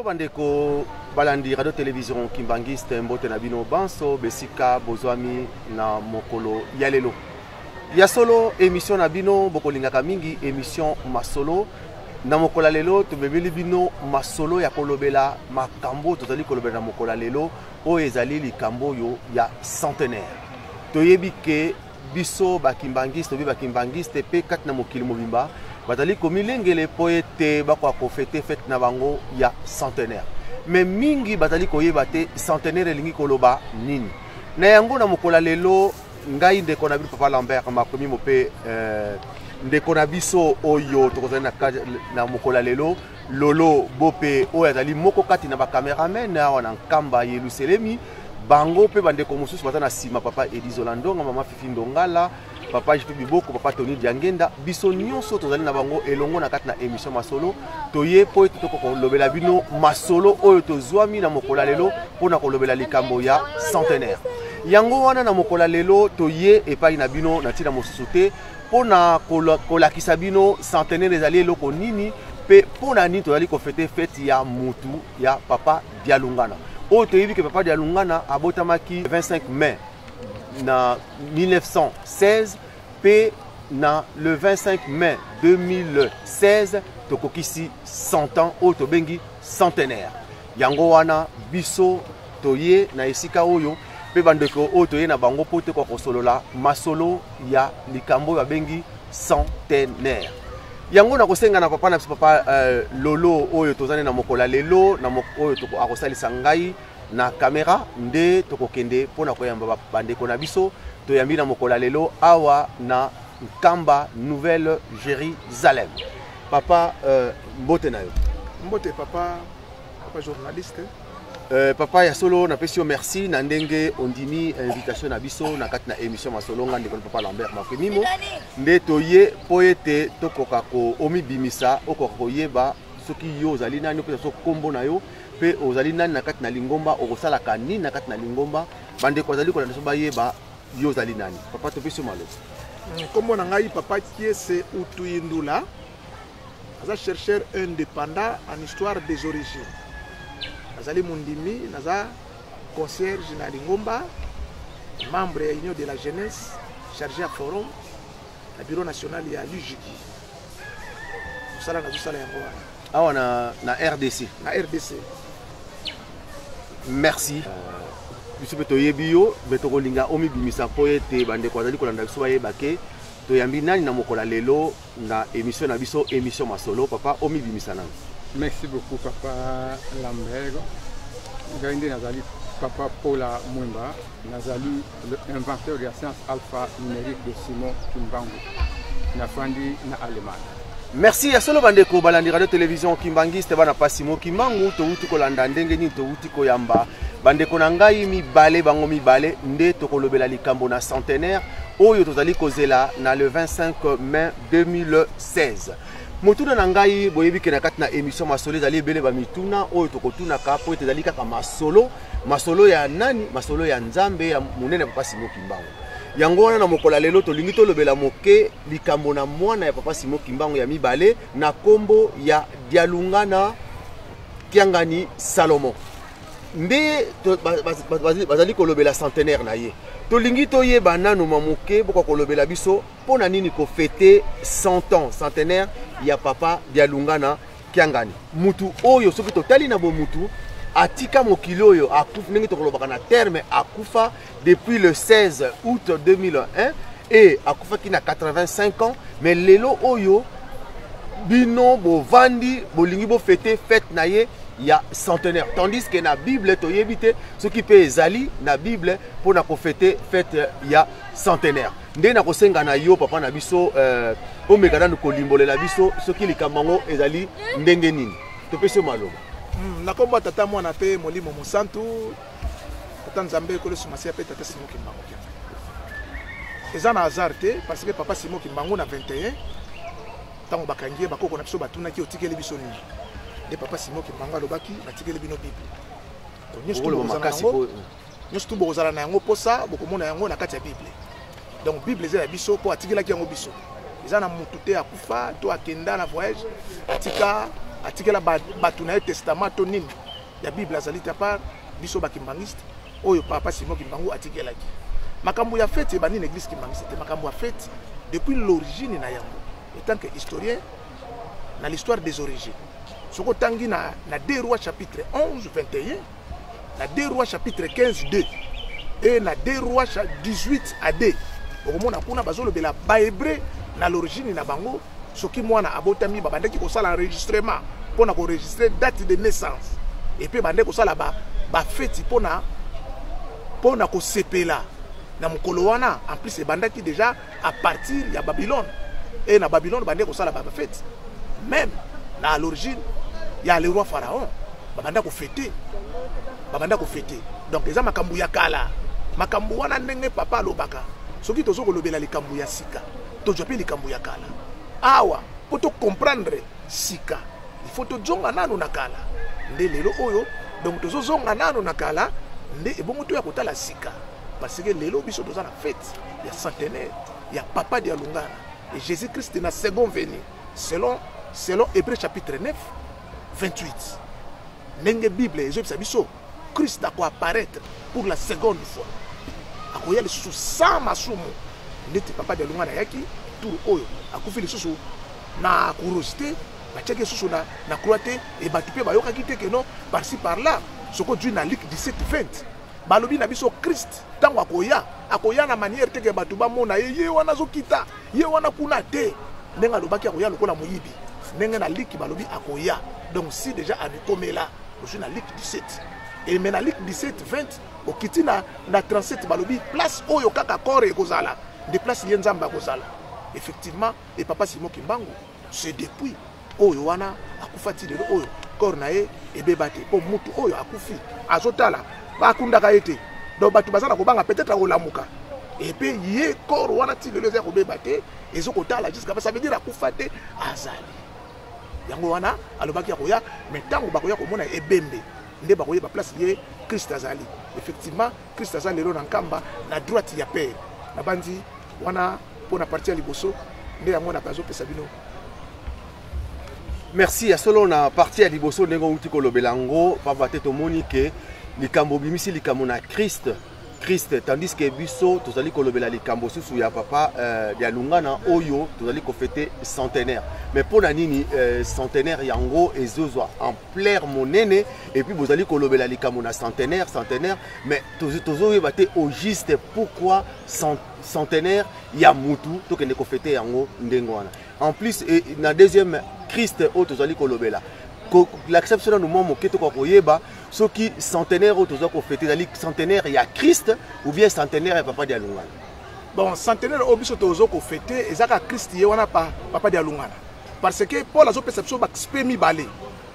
Bandeko balandi radio télévision Kimbanguiste, mbote na bino banso besika bozwami na mokolo ya lelo. Ya solo, émission na bino bokolingaka mingi, émission Masolo. Na mokolo ya lelo tomemeli bino masolo ya kolobela makambo tozali kolobela na mokolo ya lelo oyo ezali likambo oyo ya centenaire. Toyebi ke biso bakimbangiste, toyebi bakimbangiste mpe kati na mokili mobimba bazali komilengele mpo ete bakoka kofete fete na bango ya centenaire. Me mingi bazali koyeba te centenaire elingi koloba nini. Na yango na mokolo ya lelo, ngai ndeko na bino Papa Lambert Makomimo mpe ndeko na biso oyo tokozali na mokolo ya lelo, Lolo Bope, oyo azali moko kati na bacameraman awa na Nkamba Yelusalemi. Bango mpe bandeko mosusu baza na nsima, Papa Edizola Ndonga, Mama Fifi Ndongala, Papa JP Biboko, Papa Tony Diangenda. Biso nyonso tozali na bango elongo na kati na émission Masolo. Toye mpo ete tokolobela bino masolo oyo tozwami na mokolo ya lelo mpo na kolobela likambo ya centenaire. Yango wana na mokolo ya lelo toye epai na bino na ntina mosusu te mpo na kolakisa bino centenaire ezali eloko nini mpe mpo na nini tozali kofete fete ya mutu ya Papa Dialungana. Oyo toyebi ke Papa Dialungana abotamaki 25 mai na 1916 mpe na le 25 mai 2016 tokokisi 100 ans oyo tobengi centenaire. Yango wana biso toye na esika oyo mpe bandeko oyo toye na bango mpo tokoka kosolola masolo ya likambo oyo babengi centenaire. Yango nakosenga na papa na biso, Papa Lolo, oyo tozali na mokolo ya lelo na oyo akosalisa ngai na kamera nde tokokende mpona koyamba bandeko na biso toyambi na mokolo ya lelo awa na Nkamba, Nouvelle Jérusalem. Papa, mbote na yo. Mbote papa, papa journaliste. Papa ya solo, napesi yo merci na ndenge ondimi invitation na biso na kati na émission Masolo. Nga ndeko Papa Lambert Makwemimo nde toye mpo ete tokoka omibimisa, okoka koyeba soki yo ozali nani, opesa biso kombo na yo mpe ozali nani na kati na lingomba, okosalaka nini na kati na lingomba. Bandeko bazali kolanda biso bayeba yo ozali nani. Papa, topesi yo maloba. Kombo na ngai Papa Kiese Utuyindula, aza chercheur indépendant en histoire des origines. Nazali mondimi, naza concierge na lingomba, membre ya Union de la jeunesse, chargé ya forum na bureau national ya l'UJIKI. Mosala nazosala yango wana awa na RDC. Na RDC. Merci. Biso mpe toyebi yo, me tokolinga omibimisa mpo ete bandeko bazali kolanda biso bayeba ke toyambi nani na mokolo ya lelo na émission na biso, émission Masolo. Papa, omibimisa nano. Merci beaucoup, Papa Lambert. Ngai nde nazali Papa Paula Mwimba, nazali le inventeur de la science alpha numérique de Simon Kimbangu. Nafandi na Allemagne. Merci ya solo. Bandeko balandi radio télévision Kimbangiste, bana Pasimo Kimbangu, towuti kolanda ndenge nini towuti koyamba bandeko na ngai mibale. Bango mibale nde tokolobela likambo na centenaire oyo tozali kozela na le 25 mai 2016. Motuna na ngai, boyebi ke na kati na émission Masolo ezali ebele bamituna oyo tokotunaka mpo ete ezali kaka masolo. Masolo ya nani? Masolo ya Nzambe ya monene, Papa Simo Kimbangu. Yango wana na mokolo ya lelo tolingi tolobela moke likambo na mwana ya Papa Simo Kimbangu ya mibale na nkombo ya Dialungana Kiangani Salomon nde bazali kolobela centenaire na ye. Tolingi toyeba nano mwa moke, boka kolobela biso mpo na nini kofete 100 ans, centenaire ya Papa Dialungana Kiangani, mutu oyo soki totali na bomutu atika mokili oyo, akufa, ndenge tokolobaka na terme, akufa depuis le 16 août 2001 et akufaki na 85 ans. Mais lelo oyo bino bovandi, bolingi bofete fête na ye ya centenaire, tandis que na Bible toyebi te soki mpe ezali na Bible mpona kofete fête ya centenaire. Nde nakosenga na yo, papa na biso, omeka nanu kolimbolela biso soki likambo yango ezali ndenge nini. Topesi yo maloba. Na kombo ya Tata, Mwana mpe Molimo Mosantu, Tata Nzambe Ekolo Masiya mpe Tata Simo Kimbangu. Eza na hasard te, parce que Papa Simo Kimbangu na 21, ntango bakangi ye, bakoko na biso batunaki: "Otikeli biso nini?" Nde Papa Simo Kimbangu alobaki: "Natikeli bino Bible." Donc nyonso tu bokozala na yango mposa, bokomona yango na kati ya Bible. Donc Bible eza ya biso mpo atikelaki yango biso. Eza na mutu te akufa to akenda na voyage atika. Atikela bato na ye testament to nini ya Bible azali te, part biso bakimbangiste oyo papa Simon Kimbangu atikelaki. Makambo ya fete ebandi na église kimbangiste te. Makambo ya fete depuis l'origine na yango, etant que historien na l'histoire des origines, soki otangi na 2 Rois chapitre 11 21, na 2 Rois chapitre 15 2 et na 2 Rois 18 à 2, okomona kuna bazolobela bahébreu na l'origine na bango. Soki mwana abotami, babandaki kosala enregistrement mpona koenregistre date de naissance, et puis bandaki kosala bafeti mpona kosepela na mokolo wana. En plus, ebandaki déjà à partir ya Babylone, et na Babylone bandaki kosala bafeti. Même na l'origine ya le roi Pharaon, babanda kofete, babanda kofete. Donc eza makambo ya kala, makambo wana. Ndenge papa alobaka, soki tozo kolobela likambo ya sika, tozwa mpe likambo ya kala awa mpo tocomprendre sika. Il faut tozonga nanu na kala. Nde lelo oyo, donc tozozonga nanu na kala, nde ebongo toya kotala sika, parce que lelo biso toza na fête ya centenaire ya papa Dialungana et Jésus Christ na second venu, selon Hébreu chapitre 9 28, ndenge Bible ezoyebisa biso. Christ akoapparaître pour la seconde fois, akoya lisusu sans masumu, ndeti papa Dialungana ayaki tour oyo. Akufi lisusu na kuruse te, batiaki lisusu na croix te, e bato mpe bayokaki te keno par-ci par-là. Soki ozwi na Luc 17 20, balobi na biso Christ ntango akoya, akoya na manière te ke bato bamona ye, ye wana azokita, ye wana kuna te. Ndenge alobaki akoya lokola moyibi, ndenge na Luc balobi akoya. Donc si déjà amikomela, ozwi na Luc 17 et mais na Luc 17 20, okiti na 37, balobi place oyo kaka corps ekozala nde place ye Nzambe akozala effectivement. Et papa Simon Kimbangu, c'est depuis oyo wana akufa ti lelo oyo, corps na ye ebeba te, mpo mutu oyo akufi azotala, bakundaka ye te. Donc bato baza na kobanga peut-être akolamuka, epe ye corps wana ti lelo eza ya kobeba te, ezokotala jusqu'à, ça veut dire akufa te, azali. Yango wana alobaki akoya, mais ntango bakoya komona ebembe nde bakoyeba place ye Christ azali. Effectivement, Christ aza lelo na Nkamba, na droite ya Père. Nabandi wana mpo na partie ya liboso nde yango na bazopesa bino. Merci. Ya solo, na partie ya liboso, ndenge outi kolobela yango, pamba te tomoni ke likambo obimisi likambo na Christ, tandis que biso tozali kolobela likambo susu ya papa Dialungana oyo tozali kofete centenaire. Mais mpo na nini centenaire yango ezozwa ampleur monene, et puis bozali kolobela likambo na centenaire, mais tozoyeba te au juste pourquoi centenaire ya mutu tokende kofete yango ndenge wana? En plus, na deuxième, Christ oyo tozali kolobela, lakisa biso nanu mwa moke, tokoka koyeba soki centenaire oyo toza kofete ezali centenaire ya Christ ou bien centenaire ya papa Dialungana. Bon, centenaire oyo biso tozo kofete eza kaka Christ ye wana papa Dialungana, parce que Paul azopesa biso baaspect mibale.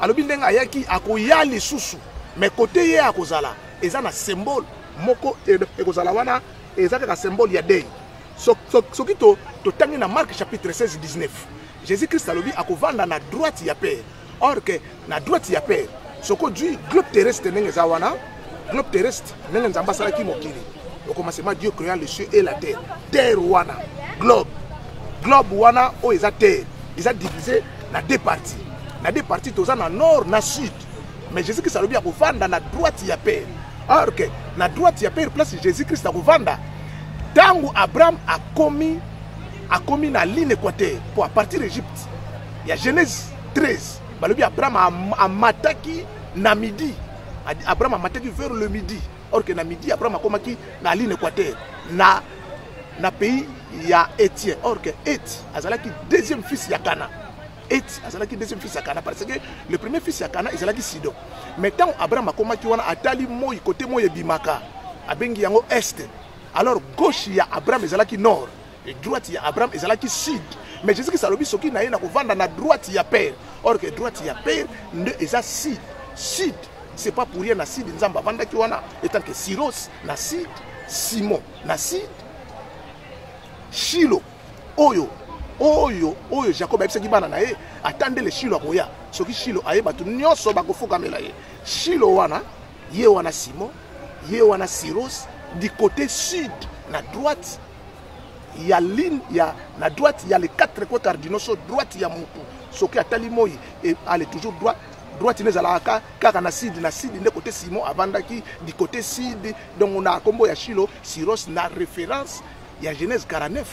Alobi ndenge ayaki, akoya lisusu, mais kote ye akozala eza na symbole moko ekozala wana, eza kaka symbole ya deuil. Soki totangi na Marc chapitre 16 19, Jésus Christ alobi akovanda na droite ya Père. Or que na droite ya Père, soki ozwi globe terrestre ndenge eza wana, globe terrestre ndenge Nzambe asalaki mokili, au commencement Dieu créa le cieux et la terre, terre wana, globe wana oyo eza terre, eza divisé na deux parties. Na deux parties, toza na nord na sud. Mais Jésus Christ alobi akovanda na droite ya Père. Or que na droite ya Père, place Jésus Christ akovanda, ntango Abraham akomi na ligne équateur, po à partir Égypte ya Genèse 13, balobi Abraham amataki na midi. Abraham amataki vers le midi. Or que na midi, Abraham akomaki na ligne équateur, na pays ya Héthien. Or que Heth azalaki deuxième fils ya Kana. Heth azalaki deuxième fils ya Kana, parce que le premier fils ya Kana ezalaki Sidon. Mais ntango Abraham akomaki wana, atali moi, kote moi ebimaka, abengi yango est. Alors gauche ya Abraham ezalaki nord et droite ya Abraham ezalaki sud. Mais Jésus Christ alobi soki na ye na kovanda na droite ya Père. Or que droite ya Père nde eza sud. Sud, c'est pas pour rien na sud Nzambe avandaki wana, etant que Cyrus na sud, Simon na sud, Shilo oyo Jacob ayebisaki bana na ye, ata ndele Shilo akoya, soki Shilo aye, bato nyonso bakofukamela ye. Shilo wana ye wana Simon, ye wana Cyrus, du côté sud, na droite ya ligne ya, na droite ya les quatre coins cardinaux. So droite ya mutu, Soki atali moi, ale toujours droit, droite nde ezalaka kaka na sud. Na sud nde côté Simon avandaki, du côté sud. Donc na nkombo ya Shilo, Siros, na référence ya Genèse 49,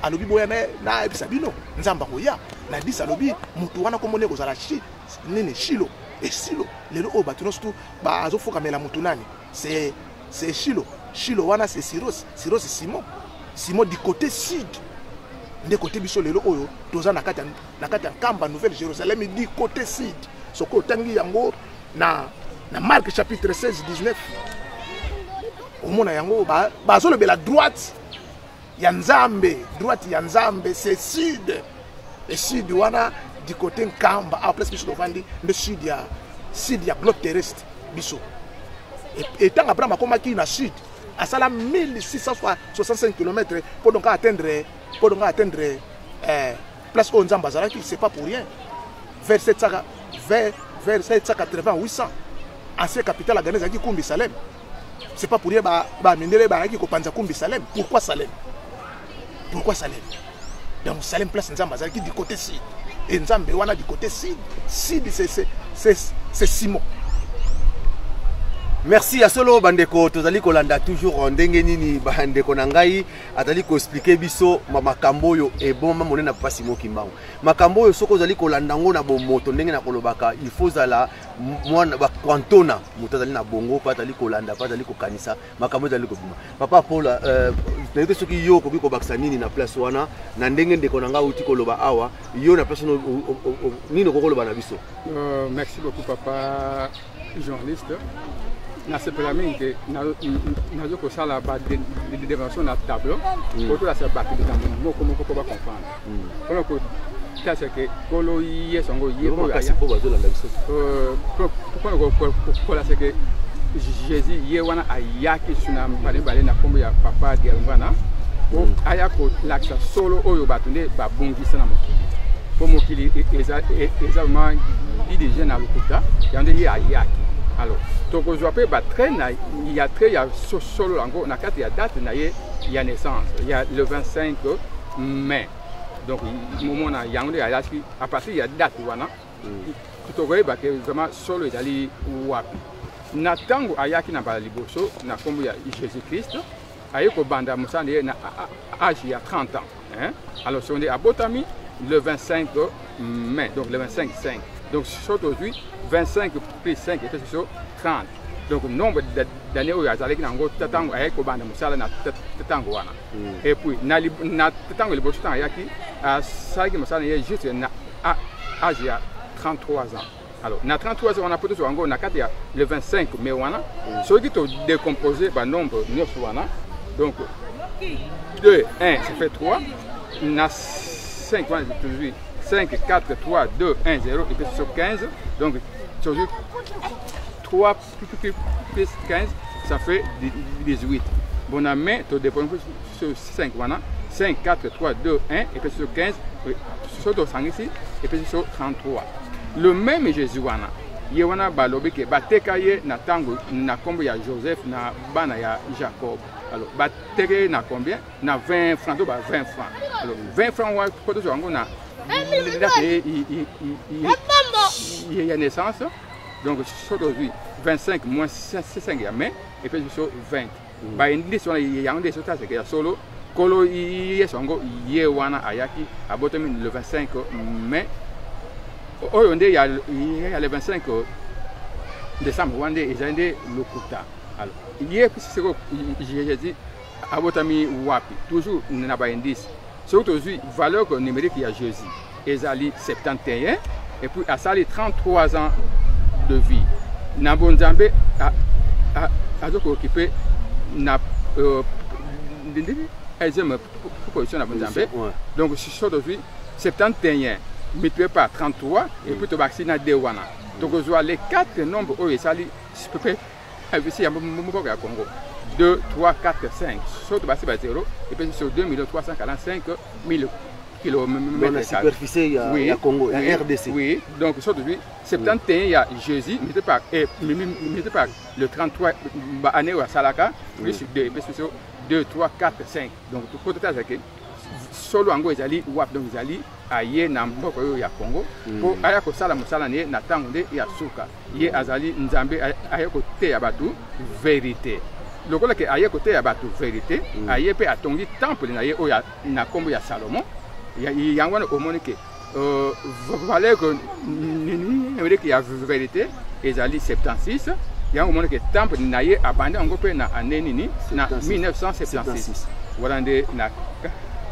alobi boya nayebisa bino Nzambe akoya na 10. Alobi motu wana kombo nde kozala nini? Shilo. Esilo lelo oyo bato nyonso tu bazofukamela motu nani? C'est Shilo. Shilo wana, c'est Siros. Siros, Simon. Simon du côté sud nde côté biso lelo oyo toza na kati ya Nkamba, Nouvelle Jérusalem, du côté sud. Soki otangi yango na Marc chapitre 16 19, omona yango bazolobela droite ya Nzambe. Droite ya Nzambe, c'est sud. E sud wana, du côté Nkamba, awa place biso tovandi nde sud ya globe terrestre biso. Ntango Abraham akomaki na sud, asala 1665 km mpo donc atteindre place oyo Nzambe azalaki. C'est pas pour rien, vers 700, vers 780, 800, ancien capitale ya Ghana ezalaki Kumbi Salem. C'est pas pour rien bamindele bazalaki kopanza Kumbi Salem. Pourquoi Salem? Pourquoi Salem? Donc Salem, place Nzambe azalaki du côté sud. E Nzambe wana du côté sud, sud, c'est Simon. Merci. Ya solo, bandeko, tozali kolanda toujours ndenge nini bandeko na ngai azali koexpliquer biso makambo oyo eboma monene na papa Simon Kimbangu. Makambo oyo, soki ozali kolanda yango na bomoto, ndenge na kolobaka, il faut ozala mwana bakwantona, moto azali na bongo mpe azali kolanda mpe azali kokanisa makambo ezali kobima. Papa Paul, nayebi te soki yo okoki kobakisa nini na place wana, na ndenge ndeko na ngai auti koloba awa. Yo na place nini okoki koloba na biso? Merci beaucoup, papa journaliste. Nasepela mingi ke nazo kosala badémonstration na tableau po tolasa bato likambo moko moko mpo bacomprendre, mpona kotalisa ke Nkolo Yesu yango ye oyo aya, mpona kolasa ke Jésus ye wana ayaki lisusu na mbala mibale na nkombo ya papa Dialungana, po aya kolakisa solo oyo bato nde babongisa na mokili, mpo mokili eza vraiment dirigé na lokuta. Yango nde ye ayaki. Alors tokozwa mpe batrait na ya trait ya solo yango na kati ya date na ye ya naissance ya le 25 mai. Donc momona yango nde ayaki. À partir ya date wana, tokoyeba ke vraiment solo ezali wapi. Na ntango ayaki na mbala liboso na nkombo ya Jésus Christ, aye kobanda mosala na ye na âge ya 30 ans, hein? Alors soki nde abotami le 25 mai, donc le 25 5, donc so tozwi 25 plus 5, epesi biso 30. Donc nombre d'année oyo azalaki nango ntango ayaki kobanda mosala na ntango wana. Et puis na ntango liboso, ntango ayaki, asalaki mosala na ye juste na âge ya 33 ans. Alors na 33 ans wana, mpo tozwa yango na kati ya le 25 mai wana, soki todécompose banombre nyonso wana, donc 2, 1, ça fait 3. Na 5 wana, tozwi 5, 4, 3, 2, 1, 0, et puis sur 15. Donc tozwi 3 plus 15, ça fait 18. Bon, na mai, todécompose sur 5 wana, 5, 4, 3, 2, 1, et puis sur 15, so tosangisi, et puis sur 33. Le même Jésus wana, ye wana balobi ke bateka ye na ntango na nkombo ya Joseph na bana ya Jacob. Alors bateka ye na combien? Na 20 francs to ba 20 francs. Alors 20 francs wa, po tozwa yango na date ya naissance, donc so tozwi 25 moins 5 ya mai, et puis biso 20. Baindice wana, yango nde ezotalisa ya solo Nkolo Yesu yango ye wana ayaki, abotami le 25 mai. Oyo nde ya le 25 décembre wana nde ezali nde lokuta. Alors ye siko Jésus abotami wapi? Toujours na baindice, soki tozwi valeur numérique ya Jésus ezali 71, et puis asali 33 ans de vie na bonzambe, azokooccuper na deuxième position na bonzambe. Donc so tozwi 71 multiplié par 33 et puis tobakisi na 2 wana, tokozwa les quatre nombres oyo esali superficie ya mboka ya Congo: 2, 3, 4, 5. So tobakisi ba 0, epesi biso 2 millions 345 000 kilomètres. La superficie ya, oui, ya Congo, ya, oui, RDC. Oui, donc so tozwi 71 ya Jésus multiplié par le 33 année oyo asalaka, plus 2, epesi biso 2, 3, 4, 5. Donc po totazake Solo yango ezali wapi? Donc ezali aye na mboka oyo ya Congo mpo aya kosala mosala na ye na ntango nde ya suka. Ye azali Nzambe, aye koteya bato verite. Lokola ke aye koteya bato verite, aye mpe atongi temple na ye oyo na nkombo ya Salomon. Yango wana omoni ke valeur numérique ya verite ezali 76. Yango omoni ke temple na ye abandi yango mpe na année nini? Na 1976. Wana nde na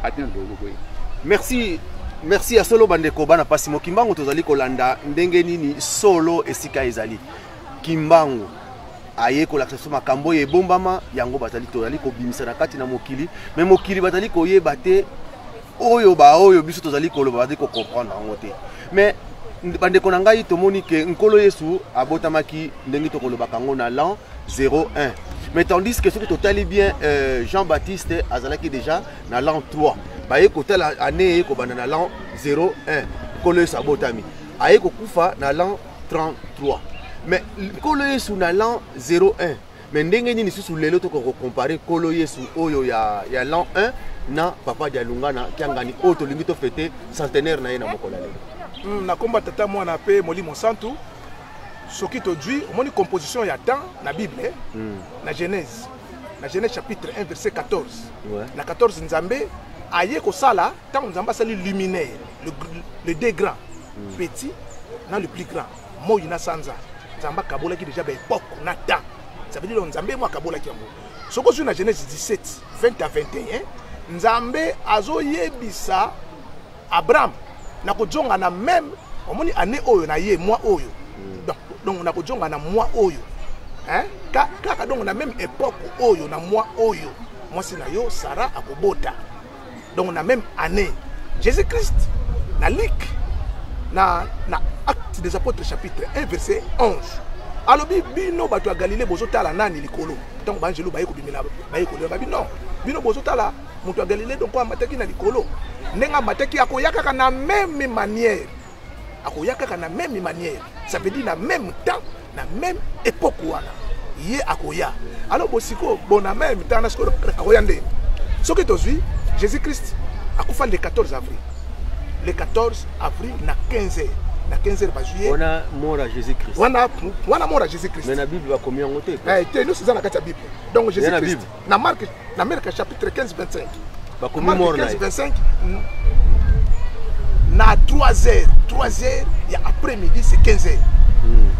atina boye. Merci, merci ya solo. Bandeko bana pasi mokimbangu, tozali kolanda ndenge nini solo esika ezali. Kimbangu aye kolakisa biso makambo oyo ebombama, yango bazali tozali kobimisa na kati na mokili, me mokili bazali koyeba te. Oyo baoyo biso tozali koloba, bazali kocomprendre yango te. Mais bandeko na ngai, tomoni ke Nkolo Yesu abotamaki ndenge tokolobaka yango na l'an 01, mais tandis que soki totali bien, Jean Baptiste azalaki déjà na l'an 3. Baye kotala année eye kobanda na l'an 01, Nkolo Yesu abotami, aye kokufa na l'an 33. Mais Nkolo Yesu na l'an 01, mais ndenge nini lisusu lelo tokoki kocomparer Nkolo Yesu oyo ya l'an 1 na papa Dialungana Kiangani oyo tolingi tofêter centenaire na ye na mokolo ya lelo? Na nkombo ya Tata, Mwana mpe Molimo Santu. Soki tozwi, omoni composition ya temps na Bible, na Genèse chapitre 1 verset 14. Na 14, Nzambe aye kosala ntango Nzambe asali luminaire, le deux grands, petit na le plus grand, moi na sanza. Nzambe akabolaki déjà baépoque na temps. Ça veut dire Nzambe mo akabolaki yango. Soki ozwi na Genèse 17 20 à 21, Nzambe azoyebisa Abraham na kozonga na même, omoni, année oyo na ye, mois oyo. Donc na kozonga na mois oyo, hein? Kaka donc na même époque oyo, na mois oyo, mwasi na yo Sara akobota. Donc na même année, Jésus Christ na Luc, na Acte des Apôtres chapitre 1 verset 11, alobi: "Bino bato ya Galilée, bozotala nani likolo?" Ntango baangelu baye kobimela, baye kolela, babi: "Non, bino bozotala moto ya Galilée, donc amataki na likolo. Ndenge amataki, akoya kaka na même manière, akoya kaka na même manière." Ça veut dire na même temps, na même époque wana ye akoya. Alors bosiko bon, na même temps na sikoyo akoya ndenge? Soki tozwi Jésus Christ akufa le 14 avril, le 14 avril na 15 heures, na 15 heures bazwi ye. Wana mort ya Jésus Christ. Wana mort ya Jésus Christ. Mais na Bible bakomi yango te. Eh, te, nyonso eza na kati ya Bible. Donc Jésus na Christ Bible. Na Marc chapitre 15 25. Bakomi Marc mort na 15 ye. 25 na 3 heures, 3 heures ya après midi, c'est 15 heures.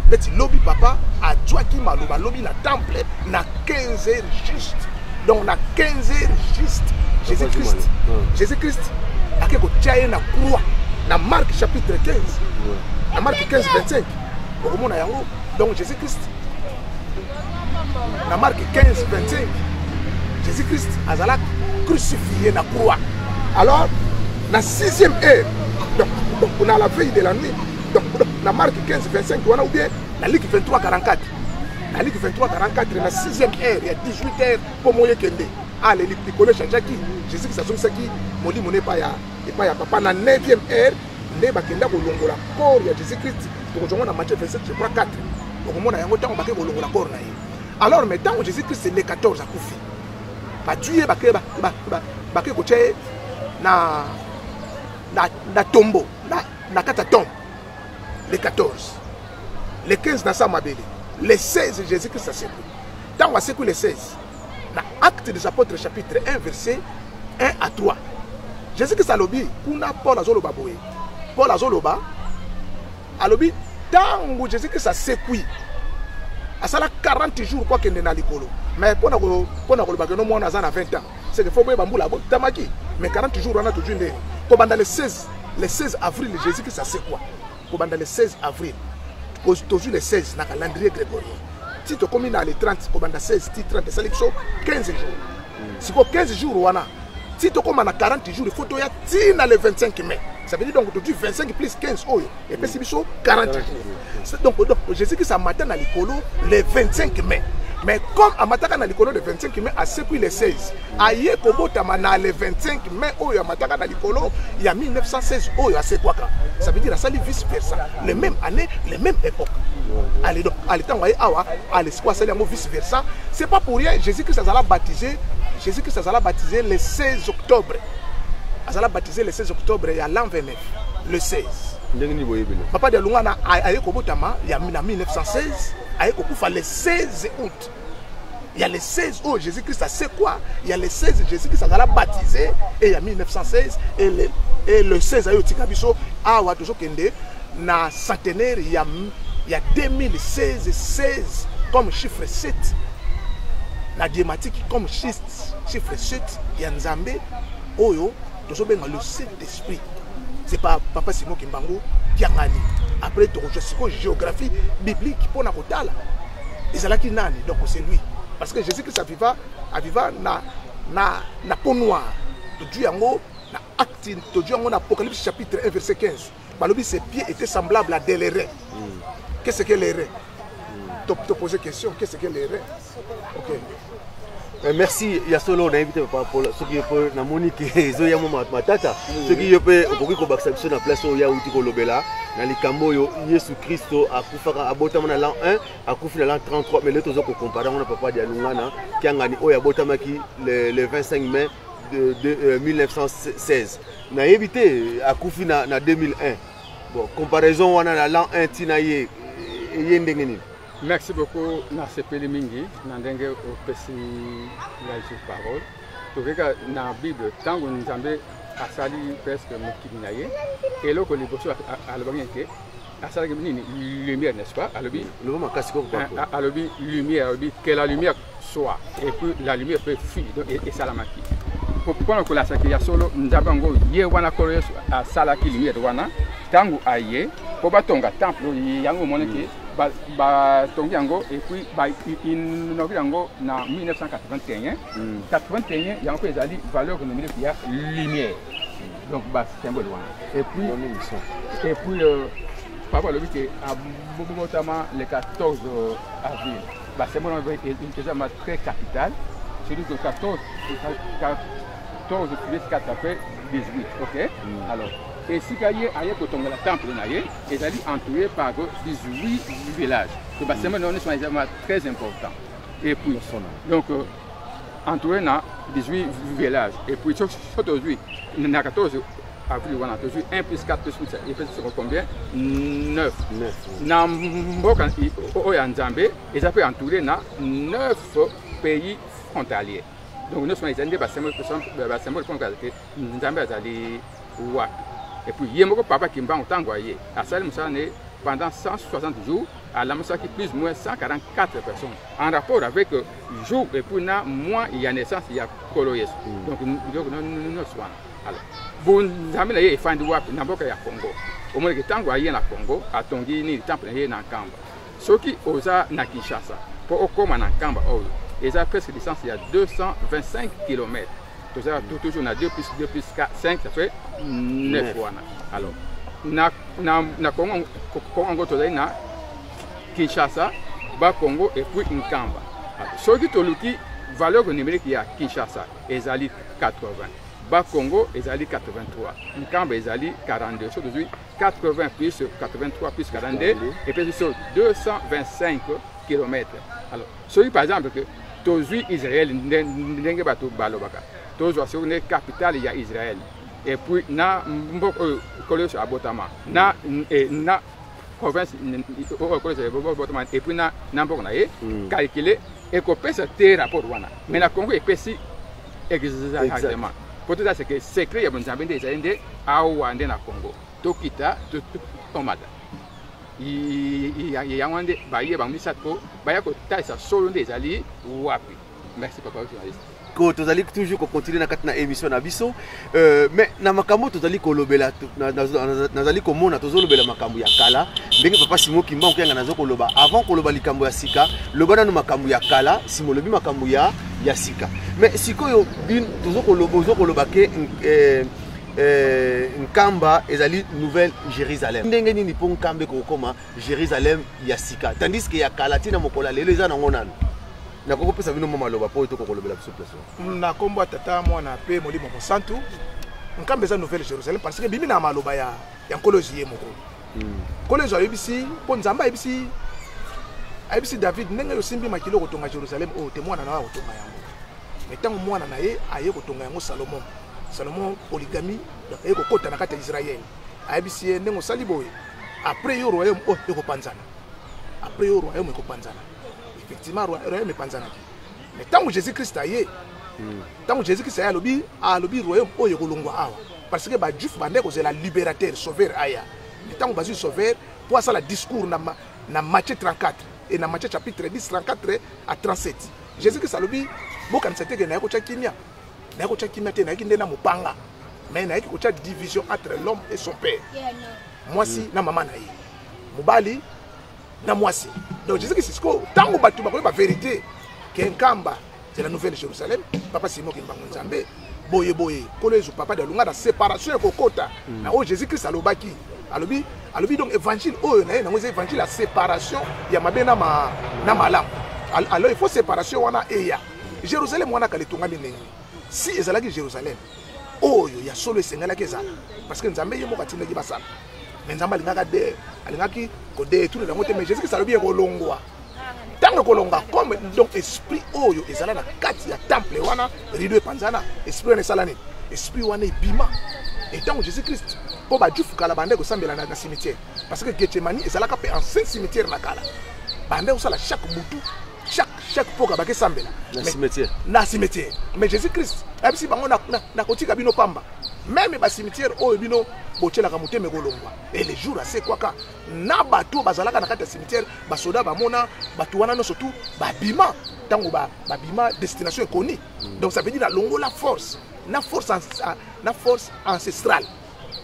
Neti lobi papa azwaki maloba lobi na temple na 15 heures juste. Donc na 15 heures juste, Jésus Christ, Jésus Christ ake kotia ye na croix. Na Marc chapitre 15, na Marc 15 25, okomona yango. Donc Jésus Christ na Marc 15 25, Jésus Christ azala crucifié na croix. Alors na sixième heure, donc na la veille de la nuit, donc na Marc 15 25 wana, ou bien na Luc 23 44, na Luc 23 44, na sixième heure ya 18 heures, mpo moyo ekende ale likolo echangeaki. Jésus Christ azongisaki molimo na epai ya papa. Na 9e heure nde bakenda kolongola corps ya Jésus Christ. Tokozongo na Matthieu 27, je crois 4, okomona yango, ntango bake kolongola corps na ye. Alors mais ntango Jésus Christ le 14 akufi, batui ye, bake kotia ye na tombeau, na kati ya tombe le 14, le 15 na sa mabele. Le 16, Jésus Christ asekwi. Ntango asekwi le 16, na Acte des Apôtres chapitre 1 verset 1 à 3, Jésus Christ alobi kuna, Paul azoloba boye, Paul azoloba, alobi ntango Jésus Christ asekwi, asala 40 jours po akende na likolo. Mais mpona koloba keno mwana aza na 20 ans, c'est que faut boyeba mbula abotamaki. Mais 40 jours wana tozwi ndenge kobanda le 16, le 16 avril Jésus Christ asekwa. Kobanda le 16 avril, tozwi le 16 na calendrier grégorien ti tokomi na le 30. Kobanda 16 ti 30 esali biso 15 jours. Sikoyo 15 jours wana ti tokóma na 40 jours, il faut toya ti na le 25 mai. Ça veut dire donc tozwi 25 plus 15 oyo epesi biso 40 jours. Donc Jésus Christ amata na likolo le 25 mai. Mais comme amataka na likolo le 25 mai, asekwi le 16, aye kobotama na le 25 mai oyo amataka na likolo ya 1916 oyo asekwaka. Ça veut dire asali vice versa, le même année, le même époque. Allez, donc allez, ntango aye awa, allez, sikoyo asali yango vice versa. C'est pas pour rien Jésus Christ azala baptisé, Jésus Christ azala baptisé le 16 octobre. Azala baptisé le 16 octobre ya l'an 29, le 16. Ndenge nini boyebeli? Papa Dialungana aye kobotama ya na 1916, aye kokufa le 16 août. Il y a le 16 oyo Jésus Christ asekwa, il y a le 16 Jésus Christ azala baptisé, et il y a 1916 et le 16 aye otika biso awa. Tozokende na centenaire ya 2016, 16 comme chiffre 7 na diématique, comme chiffre 7 ya Nzambe oyo tozobenga le Saint Esprit. C'est pas papa Simon Kimbangu Kiangani. Après, tokozwa sikoyo géographie biblique mpona kotala ezalaki nani. Donc c'est lui, parce que Jésus Christ aviva na peau noire. Tozwi yango na Acte, tozwi yango na Apocalypse chapitre 1 verset 15. Balobi ses pieds étaient semblables à des reins. Qu'est-ce que les reins? To poser question: qu'est-ce que les reins? Ok. Merci. Ya solo, nayebi te, papa Paul, soki yo mpe namoni ke ezoya mwa matata, soki yo mpe okoki kobakisa biso na place oyo ya uti kolobela na likambo oyo Yesu Kristo akufaka, abotama na l'an 1, akufi na l'an 33, mais lelo toza kocomparer yango na papa Dialungana Kiangani oyo abotamaki le 25 mai de 1916, nayebi te, akufi na 2001. Bon, comparaison wana na l'an 1 ntina ye eye ndenge nini? Merci beaucoup. Nasepeli mingi na ndenge opesi ngai sur parole. Tokeka na Bible, ntango Nzambe asali presque mokili na ye, eloko liboso alobaki ete asalaki nini? Lumière, n'est-ce pas? Alobi Loba makasi koko. Alobi lumière, alobi que la lumière soit, et puis la lumière peut fut. Donc esalamaki mpona kolasaki ya solo Nzambe yango ye wana. Kolo Yesu asalaki lumière wana ntango aye mpo batonga temple yango. Omonaki batongi yango et puis bainaugure yango na 1981. 81 yango mpe ezali valeur numérique ya lumière, donc basymbole wana. Et puis papa alobi ke abotama le 14 avril. Basymbole wana eza ma très capital, celui que 14, 14 plus 4, ça fait 18. Ok. Alors esika ye aye kotongela temple na ye ezali entouré par 18 villages. Donc basymbole wana nyonso eza très important. Et puis donc entouré na 18 villages, et puis so tozwi na 14 avril wana, tozwi 1 plus 4 plus 8, epesi soko combien? 9. Na mboka oyo ya Nzambe eza mpe entouré na 9 pays frontaliers. Donc nyonso wana ezali nde basymbole mpona kozala te Nzambe azali wapi. Et puis ye moko papa Kimbangu, ntango aye asali mosala na ye pendant 160 jours, alamusaki plus ou moins 144 personnes en rapport avec jour et puis na mois ya naissance ya Kolo Yesu. Donc nyonso wana. Alors bonzambe na ye efandi wapi? Na mboka ya Congo. Omonaki ntango aye na Congo, atongi nini? Temple na ye na Nkamba. Soki oza na Kinshasa, mpo okóma na Nkamba oyo eza presque distance ya 225 km. Toza toujours na 2 plus 2 plus 4, 5, ça fait 9 wana. Alors na Congo, Congo tozali na Kinshasa, Bakongo et puis Nkamba. Soki toluki valeur numérique ya Kinshasa, ezali 80, Bakongo ezali 83, Nkamba ezali 42. Soki tozwi 80 plus 83 plus 42, epesi biso 225 km. Alors soki par exemple que tozwi Israel, ndenge bato balobaka, tozwa soki nde capitale ya Israel et puis na mboka oyo Nkolo Yesu abotama, na province oyo Nkolo Yesu abotama et puis na mboka na ye, calcule ekopesa te rapport wana. Mais na Congo epesi exactement, po toza seke secret ya bonzambe nde ezali nde awa nde na Congo. Tokita, tomata, yango nde baye bango misato mpo baya kotalisa solo nde ezali wapi. Merci, papa journaliste. Ko tozali toujours kocontinue na kati na émission na biso, mais na makambo tozali kolobela, nazali komona tozolobela makambo ya kala. Ndenge papa Simo Kimbangu Kiangani naza koloba, avant koloba likambo ya sika, loba nanu makambo ya kala, sima olobi makambo ya sika. Mais sikoyo tozokoloba ke Nkamba ezali Nouvelle Jérusalem. Ndenge nini mpo Nkamba ekokoma Jérusalem ya sika, tandis ke ya kala ntina mokolo ya lelo eza nango nanu? Nakoki kopesa bino mwa maloba mpo oyo tokokolobela biso place. Na nkombo ya Tata, Mwana mpe Molimo Mosantu, Nkamba eza Nouvelle Jérusalem parce que ebimi na maloba ya Nkolo Yesu ye moko. Nkolo Yesu ayebisi, mpo Nzambe ayebisi David: ndenge osimbi makili okotonga Jérusalem oyo te, mwana na yo akotonga yango. Mais ntango mwana na ye aye kotonga yango, Salomon. Salomon, polygamie eye kokota na kati ya Israël. Ayebisi ye ndenge osali boye, après yo royaume oyo ekopanzana, après yo royaume ekopanzana. Effectivement, royaume epanzanaki. Mais ntango Jésus Christ aye, ntango Jésus Christ aye, alobi royaume oyo ekolongwa awa, parce que bajuif bandeki kozela libérateur, sauveur aya. Mais ntango bazwi sauveur mpo asala discours na Matthieu 34 et na Matthieu chapitre 10, 34 à 37, Jésus Christ alobi: bokanisa te ke naye kotya kimia. Naye kotya kimia te, nayaki nde na mopanga, mais nayaki kotya division entre l'homme et son père, mwasi na mama na ye, mobali na mwasi. Donc Jésus Christ, sikoyo ntango bato bakoyeba vérité ke Nkamba, c'est la nouvelle Jérusalem, papa Simon Kimbangu Nzambe boye boye, Nkolo Yezu, papa Dialungana, na séparation ekokota na oyo Jésus Christ alobaki. Alobi donc évangile oyo na ye nango eza évangile ya séparation ya mabe na malamu. Alors il faut séparation wana eya. Jérusalem wana kala etongami ndenge? Si ezalaki Jérusalem oyo ya solo, esengelaki ezala, parce que Nzambe ye moko atindaki basala. Mais Nzambe alingaka de alingaki kodétourner yango te. Mais Jésus Christ alobi ekolongwa. Ntango ekolonga, comme donc esprit oyo ezala na kati ya temple wana, rideau epanzana, esprit wana esala nini? Esprit wana ebima. Ntango Jésus Christ, mpo bajuif kala bande kosambela na cimetière, parce que Gethsemani ezalaka mpe ancien cimetière na kala, bande kosala chaque butu, chaque poka bakesambela na cimetière. Na cimetière. Mais Jésus Christ ayebisi bango: nakotika bino pamba, même bacimetière oyo bino botielaka motema ekolongwa. Et le jour asekwaka na bato oyo bazalaka na kati ya cimetière, basoda bamona bato wana nyonso tu babima. Ntango babima, destination ekoni. Donc ça veut dire alongola force na force ancestrale.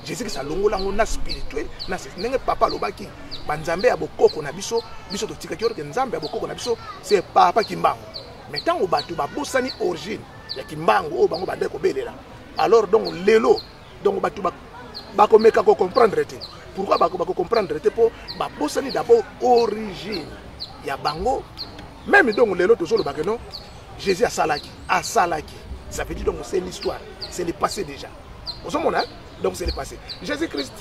Jésus Christ alongola yango na spirituel, na ndenge papa alobaki, banzambe ya bokoko na biso, biso totikaki. Or que nzambe ya bokoko na biso, c'est papa Kimbangu. Mais ntango bato babosani origine ya Kimbangu oyo bango bandeki kobelela, alors donc lelo donc bato bakomeka kocomprendre te. Pourquoi bakocomprendre te? Mpo babosani d'abord origine ya bango même. Donc lelo tozolobaka non, Jésus asalaki, ça veut dire donc c'est l'histoire, c'est le passé déjà. Ozomona, hein? Donc c'est le passé. Jésus Christ,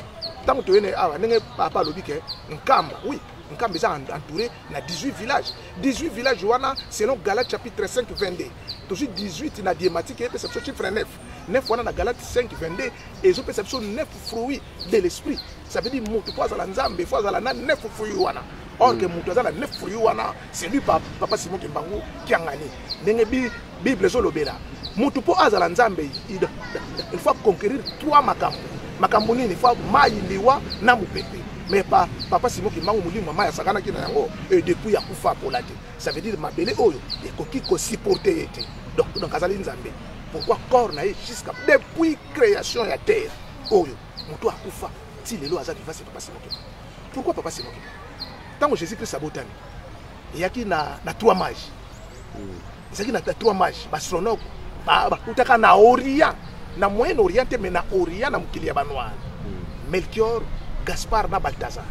ntango toyene awa, ndenge papa alobi ke Nkamba, oui, Nkamba eza entouré na 18 villages. 18 villages wana, selon Galate chapitre 5 22, tozwi 18 na diématique, eyepesa biso chiffre 9. 9 wana na Galate 5 22 ezopesa biso 9 fruits de l'esprit. Ça veut dire moto po azala Nzambe, fo azala na 9 fruits wana. Or que moto aza na 9 fruits wana, c'est lui papa Simon Kimbangu Kiangani. Ndenge Bible ezolobela, moto mpo azala Nzambe, il faut conquérir trois makambo. Makambo nini? Faut mai, liwa na mopepe. Mais papa Simon Kimbangu, molimo mai asakanaki na yango et depuis akufa, apola te. Ça veut dire mabele oyo ekoki kosupporter ye te. Donc azali Nzambe. Pourquoi corps na ye jusqu'à depuis création ya terre oyo, moto akufa ti lelo aza vivant, c'est papa Simon Kimbangu. Pourquoi papa Simon Kimbangu? Ntango Jésus Christ abotami, eyaki na trois mages. Ezalaki na trois mages, baastronaute bakutaka na Orient, na Moyen Orient te, mais na Orient, na mokili ya banoir, Melchior, Gaspard na Baltazar.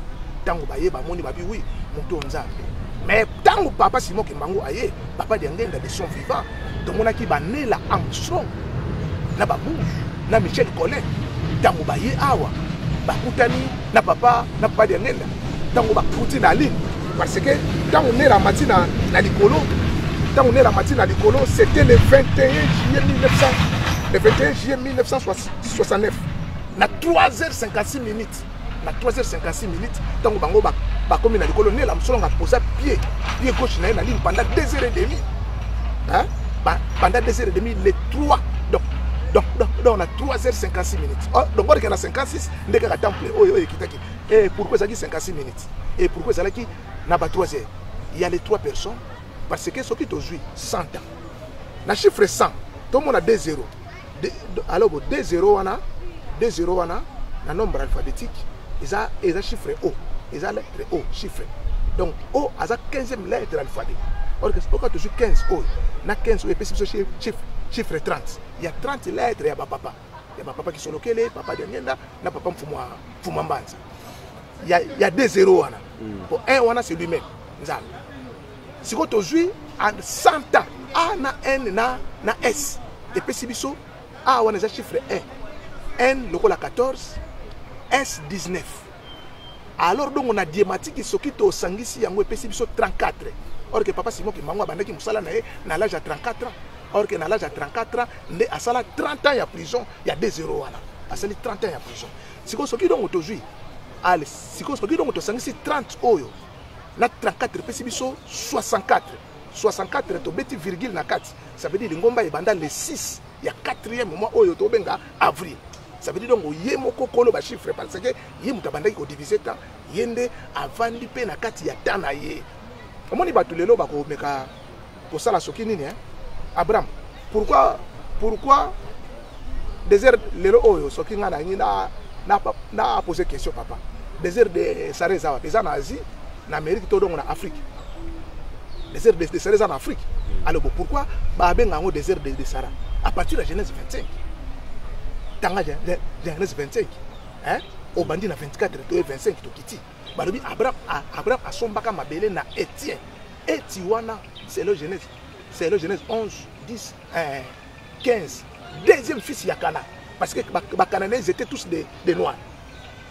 Ntango baye, bamoni, babi: oui, moto Nzambe. Mais ntango papa Simon Kimbangu aye, papa Diangenda, de son vivant, tomonaki baNeil Armstrong na baBush na Michel Collin. Ntango baye awa, bakutani na papa Diangenda. Ntango bakuti na ligne, parce que ntango Neil amati na likolo, ntango Neil amati na likolo, c'était le 21 juillet 1900, le 21 juillet 1969 na 3h56 minutes, na 3h56 minutes. Ntango bango bakomi na likolo, Neil Armstrong aposa pied gauche na ye na ligne pendant 2 heures et demi, hein? Pendant 2 heures et demi, les 3, donc na 3h56 minutes. Oh, donc oreke na 56 nde kaka temple oyo ekitaki. Et pourquoi ezalaki 56 minutes? Et pourquoi ezalaki na ba 3 heures? Il y a les trois personnes, parce que soki tozwi 100 ans, na chiffre 100 tomona 2 0. Alors bo 2 0 wana, 2 0 wana na nombre alphabétique eza chiffre O, eza lettre O, chiffre. Donc O aza 15e lettre alphabet. Or que soki tozwi 15 oyo na 15 oyo, epesi biso chiffre 30. Ya 30 lettres ya bapapa Kisolokele, papa Diangenda na papa Mfumu Mbanza. Ya 2 0 wana, po 1 wana, c'est lui-même Nzambe. Sikoyo tozwi 100 ans, A na N na S epesi biso A wana eza chiffre 1, N lokola 14, S 19. Alors donc na diématique, soki tosangisi yango, epesi biso 34. Or que papa Simon Kimbangu abandaki mosala na ye na l'âge ya 34 ans. Or que na l'âge ya 34 ans nde asala 30 ans ya prison ya 2 0 wana asali 30 ans ya prison. Sikoyo soki dongo tozwi ale, sikoyo soki dongo tosangisi 30 oyo na 34 epesi biso 64. 64 tobeti virgule na kati, ça veut dire lingomba ebanda le 6 ya 4e mois oyo tobenga avril. Ça veut dire donc ye moko kolo ba chiffre, parce que ye moto abandaki kodivise temps, ye nde avandi mpe na kati ya temps na ye. Omoni bato lelo bakomeka kosala soki nini, hein? Abraham, pourquoi désert lelo oyo? Soki ngai nalingi na poser question, papa, désert de Sahara eza wapi? Eza na Asie, na Amérique to dongo na Afrique? Désert de Sahara eza na Afrique. Alors bon, pourquoi babenga yango désert de Sahara? À partir ya Genèse 25, tanga Genèse 25, hein? Obandi na 24 to 25, tokiti, balobi Abraham, Abraham asombaka mabele na Etienne. Eti wana, c'est le Genèse, c'est le Genèse 11 10 15, deuxième fils ya Kana, parce que Bacananéens étaient tous des noirs.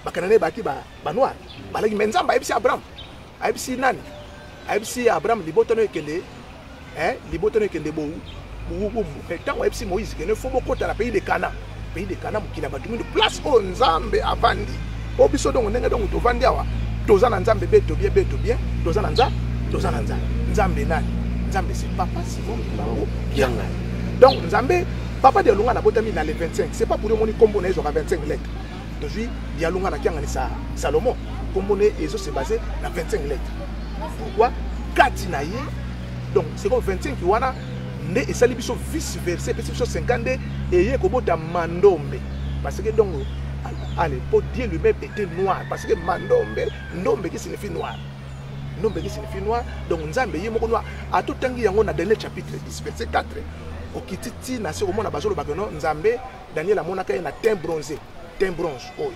Bacananéens baki banoir balaki. Mais Nzambe ayebisi Abraham, ayebisi nani, ayebisi Abraham: libota no ekende, hein, libota no ekende bo ntango ayebisi Moïse kende, fo bokota na pays de Cana. Pays de Cana, mokili ya bato mingi, place oyo Nzambe avandi. Po biso dongo ndenge dongo tovandi awa, toza na Nzambe beto bien, beto bien, toza na Nzambe, toza na Nzambe. Nzambe nani? Nzambe, c'est papa Simon Kimbangu Kiangani. Donc Nzambe papa Dialunga nabotami na le 25. C'est pas pour omoni kombo na ezwaka 25 lettres. Tozwi Dialunga na Kiangani sa Salomo, kombo na ezo se base na 25 lettres. Pourquoi? Kati na ye. Donc sikoyo 25 wana nde esali biso vice versa, epesi biso 52, eye kobota Mandombe. Parce que donc allez, po Dieu lui-même était noir, parce que Mandombe, ndombe qui signifie noir, ndombe qui signifie noir. Donc Nzambe ye moko noir. Atotangi yango na Daniel chapitre 10 verset 4, okiti ti na se, komona bazolobaka no Nzambe Daniel amonaka ye na teint bronzé, teint bronze oyo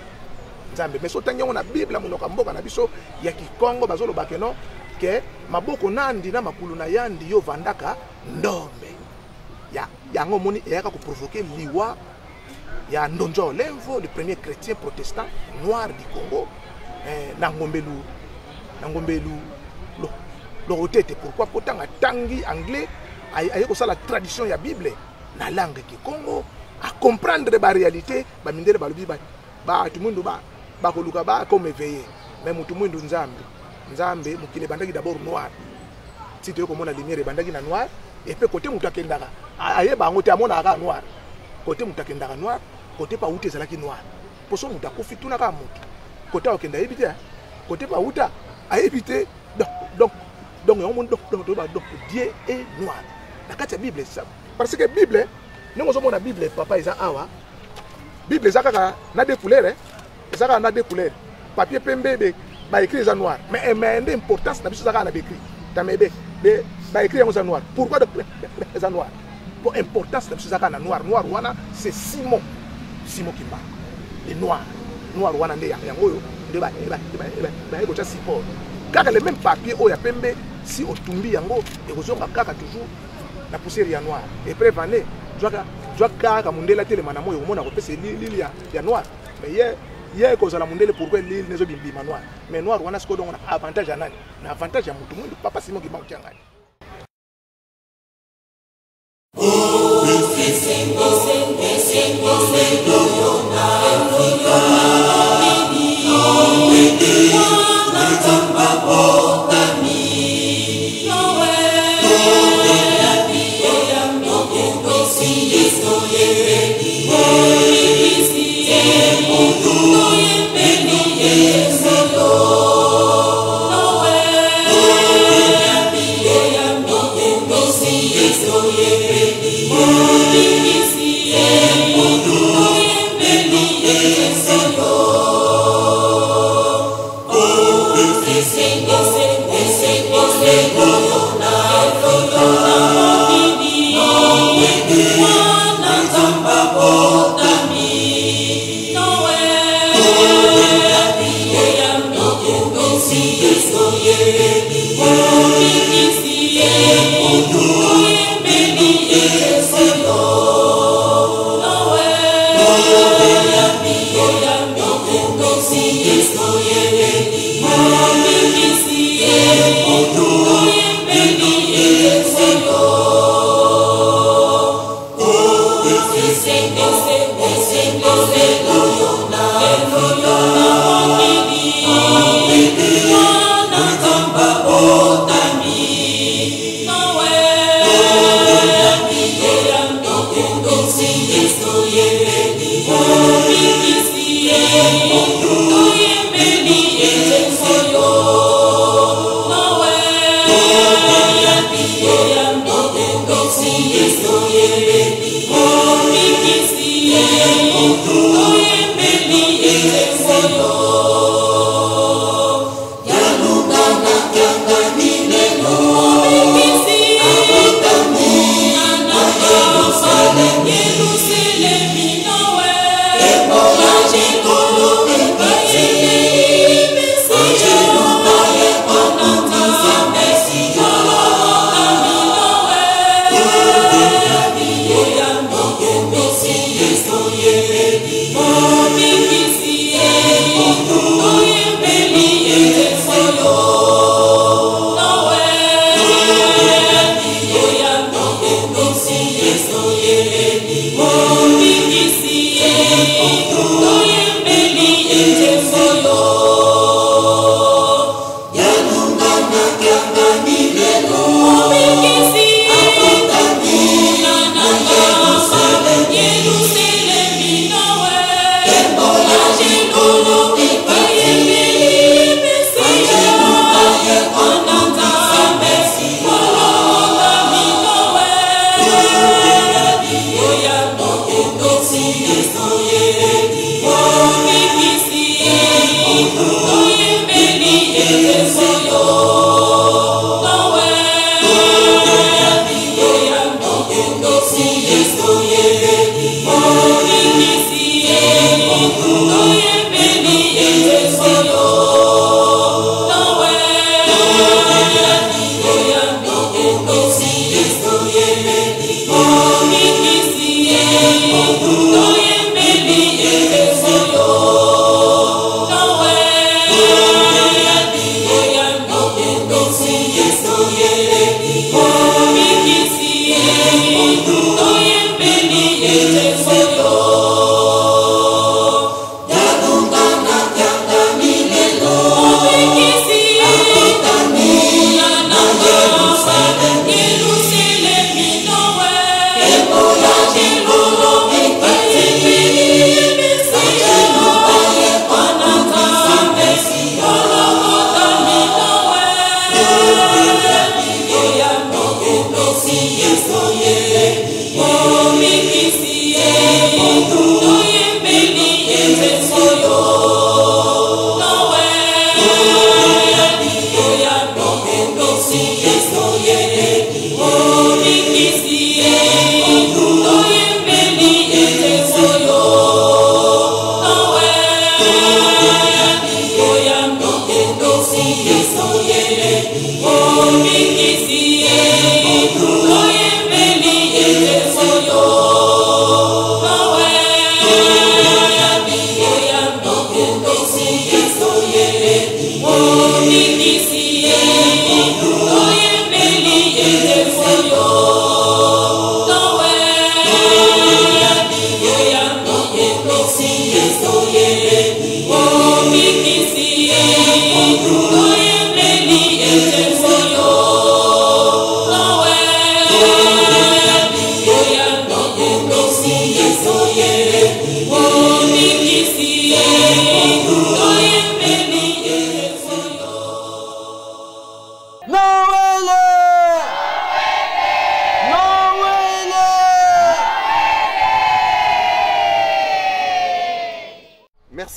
Nzambe. Mais so otangi yango na Bible ya monoko ya mboka na biso ya Kikongo, bazolobaka no ke maboko nandi na makulu na yandi yo vandaka ndombe ya yango. Omoni, eyaka koprovoke liwa ya Ndonzo Olemvo, le premier chrétien protestant noir du Congo, na Ngombelu, na Ngombelu Lorotete. Pourquoi? Po ntango atangi anglais, aye kosala traduction ya Bible na langue kikongo, acomprendre baréalité. Bamindele balobi bato mwindu bakoluka bakoma éveillé, mais motu mwindu, Nzambe, Nzambe, mokili ebandaki d'abord noir. Ti toye komona lumière, ebandaki na noir. Epe kote moto akendaka, ayeba yango te, amonaka kaka noir. Kote moto akendaka noir, kote mpe awuta ezalaki noir. Mpo so moto akufi, tuna kaka moto kote akokende, ayebi te. Kote mpe awuta, ayebi te. Donc yango moni, donc toyeba, donc Dieu est noir na kati ya Bible, parce que Bible, ndenge ozomona Bible, papa, eza awa. Bible eza kaka na deux couleurs, eza kaka na deux couleurs, papier pembe, be baécrit eza noir. Mais nde importance na biso eza kaka na baécrit tame be baécrit yango eza noir. Pourquoi eza noir? Po importance na biso eza kaka na noir. Noir wana, c'est Simon, Simon Kimbangu, le noir. Noir wana nde yango oyo nde baye kotya support. Kaka le même papier oyo ya pembe, si otumbi yango, ekozonga kaka toujours na poussière ya noir. Et preuve ane, zwaka zwa kaka mondele atelema na moi, okomona kopesa lili ya noir. Mais ye ekozala mondele, pourquoi lili nezobima noir? Mais noir wana sikoyo dongo na avantage ya nani? Na avantage ya motu mwindu, papa Simon Kimbangu Kiangani.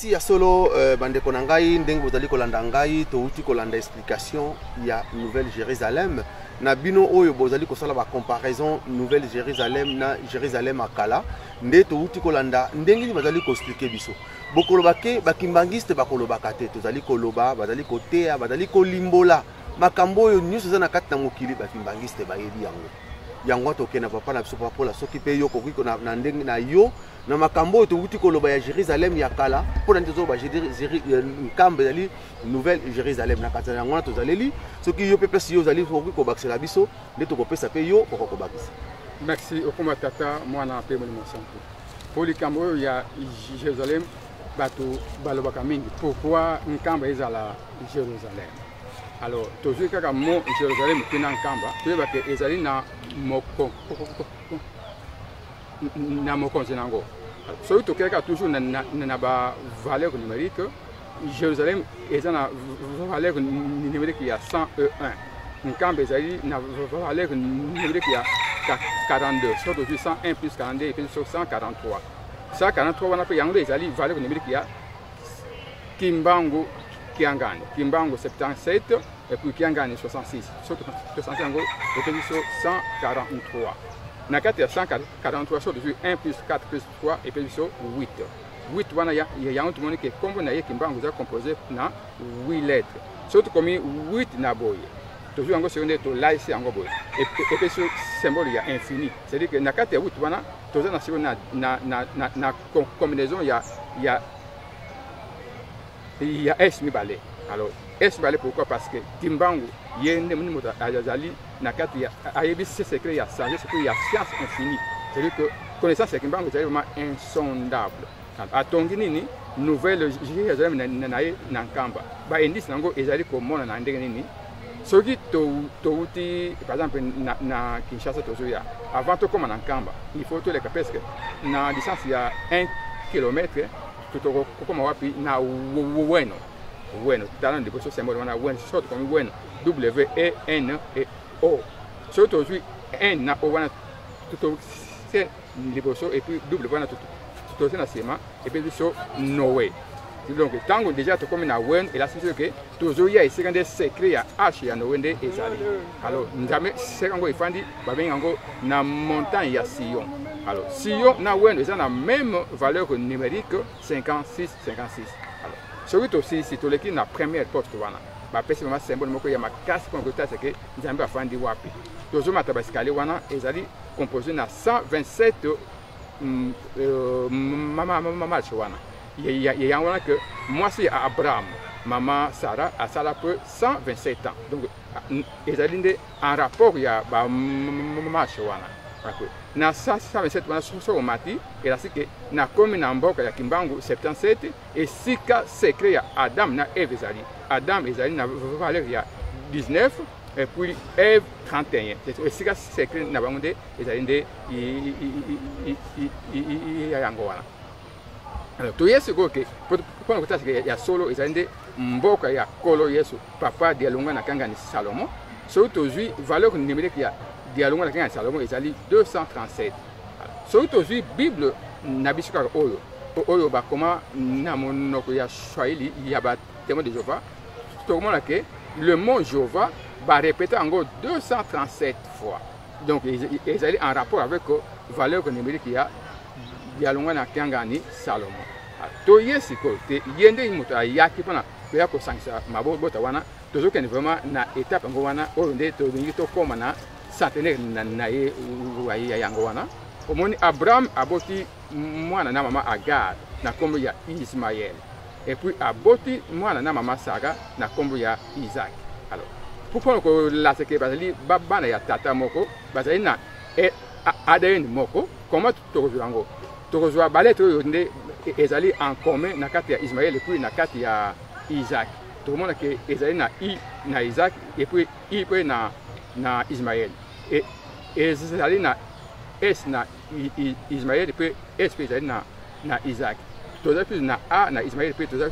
Merci ya solo euh, bandeko na ngai ndenge bozali kolanda ngai touti kolanda explication ya Nouvelle Jérusalem na bino oyo bozali kosala ba comparaison Nouvelle Jérusalem na Jérusalem ya kala nde touti kolanda ndenge nini bazali koexplike biso bokoloba ke bakimbangiste bakolobaka te tozali koloba bazali koteya bazali kolimbola makambo oyo nyonso eza na kati na mokili bakimbangiste bayebi yango yango tokende na papa na biso papa Pola soki mpe yo okoki na ndenge na yo na makambo oyo towuti koloba ya Jérusalem ya kala mpo na nini tozoloba euh, nkamba ezali nouvelle Jérusalem na kati na yango wana tozaleli soki yo mpe place yo ozali okoki kobakisela biso nde tokopesa mpe yo okoki kobakisa. Merci. Okoma Tata, Mwana mpe Molimo Santu. Mpo likambo oyo ya Jérusalem, bato balobaka mingi pourquoi Nkamba ezala Jérusalem. Alors tozwi kaka mot Jérusalem mpe na Nkamba, toyeba ke ezali na moko na mokonzi na yango. Soki tokei kaka toujours na ba valeur numérique, Jérusalem eza na valeur numérique ya 101, Nkamba ezali na valeur numérique ya 42. Soki tozwi 101 plus 42, epesi biso 143. 143 wana mpe yango nde ezali valeur numérique ya Kimbangu Kiangani. Kimbangu 77 et puis Kiangani 66. Soki tosansi yango, epesi biso 143. Na kati ya 143, soki tozwi 1 plus 4 plus 3, epesi biso 8. 8 wana yango tomoni ke nkombo na ye Kimbangu eza composé na 8 lettres. Soki tokomi 8 na boye, tozwi yango, soki nde tolaisi yango boye, epesi symbole ya infini. C'est-à-dire que na kati ya 8 wana, toza na sikoyo na combinaison ya S mibale. Alors S mibale pourquoi? Parce que Kimbangu ye nde moto azali na kati ya ayebi secret ya sagesse mpe ya science infinie. C'est-à-dire que connaissance ya Kimbangu ezali vraiment insondable. Atongi nini? Nouvelle Jérusalem na ye na Nkamba. Baindice yango ezali komona na ndenge nini? Soki touti par exemple na Kinshasa, tozoya, avant tokóma na Nkamba, il faut toleka presque na distance ya 1 kilomètre. Tokokóma wapi? Na Weno. Weno, tala liboso symbole wana, Weno. Soki tokomi Weno, W E N E O, soki tozwi N na O wana, se liboso, et puis W wana totie na nsima, epesi biso Noé. Donc ntango déjà tokomi na Weno, elasi biso ke tozoya esika nde secret ya arche ya Noé nde ezali. Alors Nzambe seka yango efandi, babengi yango na montagne ya Sion. Alors Sion na Weno eza na même valeur numérique, 56 56. Alors soki tosilisi, toleki na première poste wana, bapesi mama symbole moko ya makasi mpona kotalisa ke Nzambe afandi wapi. Tozomata baescalier wana, ezali composé na 127 marche wana. Yango wana ke mwasi ya Abraham, mama Sara, asala mpe 127 ans. Donc ezali nde en rapport ya bamarche wana. Na 127 wana, soki omati, elasi ke nakomi na mboka ya Kimbangu 77, esika secret ya Adam na Eve ezali. Adam ezali na valeur ya 19 et puis Eve 31. Esika secret na bango nde ezali nde yango wana. Alors toye sikoyo ke mpona kotala ya solo ezali nde mboka ya Kolo Yesu, Papa Dialonga na Kangani Salomo. Soki tozwi valeur numérique ya Dialonga na Kangani Salomo, ezali 237. Soki tozwi Bible na biso kaka oyo bakoma na monoko ya Swahili ya batémoin de Jéhovah, tokomona ke le mot Jéhovah barépété yango 237 fois. Donc ezali en rapport avec valeur numérique ya Dialonga na Kiangani Salomo. Toye sikoyo te, ye nde moto ayaki mpona koya kosangisa mabota wana. Tozokende vraiment na étape yango wana oyo nde tolingi tokóma na centenaire na ye ya yango wana. Omoni, Abraham aboti mwana na mama Agar na nkombo ya Ismael, et puis aboti mwana na mama Sara na nkombo ya Isaac. Alors mpona kolaseke bazali bana ya tata moko, bazali na ADN moko. Comment tokozwa yango? Tokozwa balettre oyo nde ezali en commun na kati ya Ismael et puis na kati ya Isaac. Tokomona ke ezali na I na Isaac et puis I mpe na Ismael, ezali na S na Ismael mpe S mpe ezali na Isaac. Tozali mpe na A na Ismael mpe tozali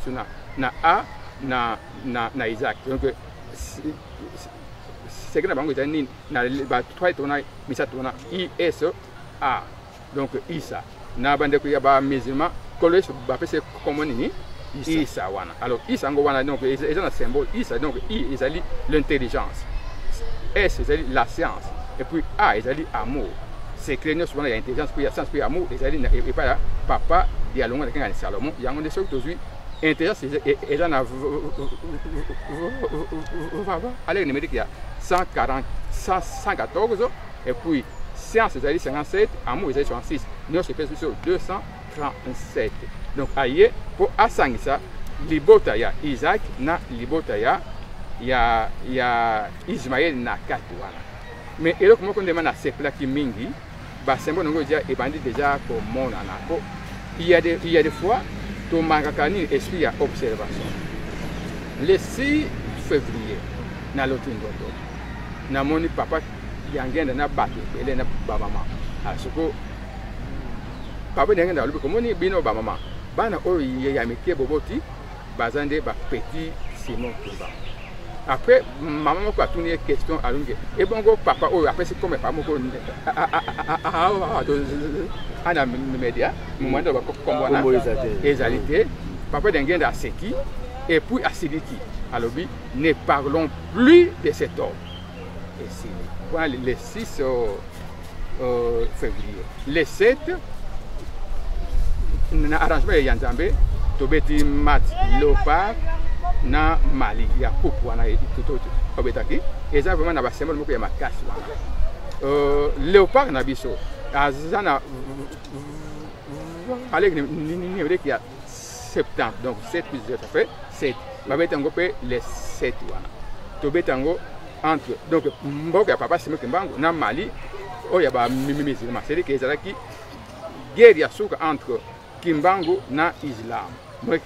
na A na Isaac. Donc secret na bango ezali nini? Na ba trois lettres wana misato wana, I S A, donc Isa. Na bandeko ya bamusulman, Kolo Yesu bapesi kombo nini? Isa wana. Alors Isa yango wana, donc eza na symbole Isa. Donc I ezali l'intelligence, S ezali la science et puis A ezali amour. Secret nyonso wana ya intelligence mpe ya science mpe ya amour ezali epai ya Papa Dialongo na Kengani Salomon. Yango nde soki tozwi intelligence, eza na valeur numérique ya 140, 114, et puis science ezali 57, amour ezali 66, nyonso epesi biso 237. Donc aye mpo asangisa libota ya Isaac na libota ya Ismael na kati wana. Mais eloko moko ndema nasepelaki mingi. Basembo nango deja ebandi deja komonana po il y a des fois tomankaka nini, esprit ya observation. Le 6 février, naloti ndoto, namoni papa Yangenda na bato ebele na bamama. Soko papa Yangenda alobi: "Komoni bino bamama, bana oyo ya mike boboti baza nde bapetit Simon Kimbangu." Après, mama moko atuni ye question, alongi ebongo papa oyo apesi comme papa moko ana media momanda bakombo wana ezali te. Papa Dengenda aseki et puis asiliki, alobi: "Ne parlons plus de cet homme." Esili wana le 6 février. Le 7, na arrangement ya Nzambe, tobeti match Léopard na Mali ya coupe wana tobetaki. Eza vraiment na basymbole moko ya makasi wana. Léopard na biso aza na valeur numérique ya 70, donc 7 plus 2, ça fait 7. Babeti yango mpe le 7 wana, tobeti yango entre donc mboka ya papa Simon Kimbangu na Mali oyo ya bamusulman. C'est-à-dire que ezalaki guerre ya suka entre Kimbangu na islam.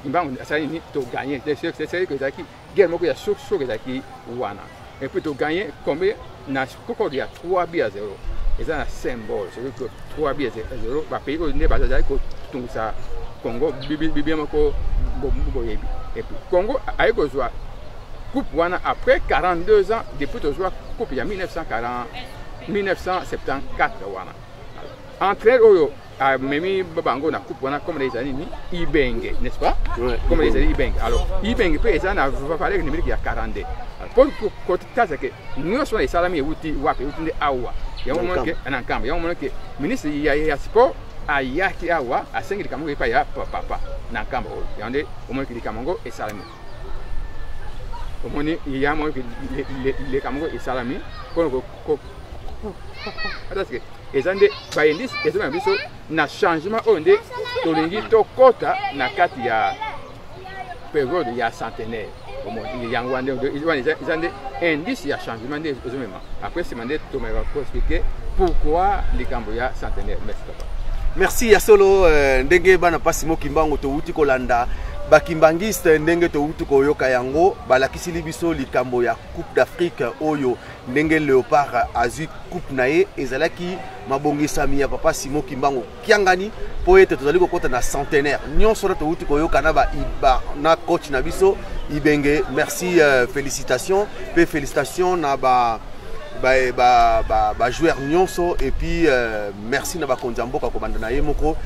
Kimbangu asali nini? Togagner. C'est-à-dire que ezalaki guerre moko ya suka ezalaki wana. Et puis togagner combien? Na score ya 3 buts à 0. Eza na symbole, c'est que 3 buts à 0, bapays oyo nde bazali kotungisa Congo bibia moko boyebi. Et puis Congo aye kozwa coupe wana après 42 ans depuis tozwa coupe ya 1940, 1974 wana. Entraîneur oyo amemi bango na coupe wana, comme ezali nini, Ibenge, n'est-ce pas? Ouais. Comme ezali Ibenge. Alors Ibenge mpe eza na valeur numérique ya 42. Mpo kotasa ke nyonso wana esalami ewuti wapi? Ewuti nde awa. Yango monake na Nkamba, yango monake ministre ya sport ayaki awa, asengi likambo epai ya papa na Nkamba oyo. Yango nde omonaki likambo yango esalami. Omoni ya monaki likambo yango esalami mpona atasike eza nde baindice ezomema biso na changement oyo nde tolingi tokɔta na kati ya période ya centenaire. Yango wana eza nde indice ya changement nde ezomema. Après, nsima nde tomeka koexpliquer pourquoi likambo ya centenaire. Merci, papa. Merci. Ya solo, ndenge bana mpasi Mokimbango towuti kolanda bakimbangiste, ndenge towuti koyoka yango, balakisili biso likambo ya Coupe d'Afrique oyo, ndenge Léopard azwi coupe na ye, ezalaki mabongisami ya papa Simon Kimbangu Kiangani, mpo ete tozali kokɔta na centenaire. Nyonso wana towuti koyoka na ba, na coach na biso Ibenge. Merci, félicitation mpe félicitation na ba bajoueur ba nyonso. Et puis merci na bakonzi ya mboka, kobanda na ye moko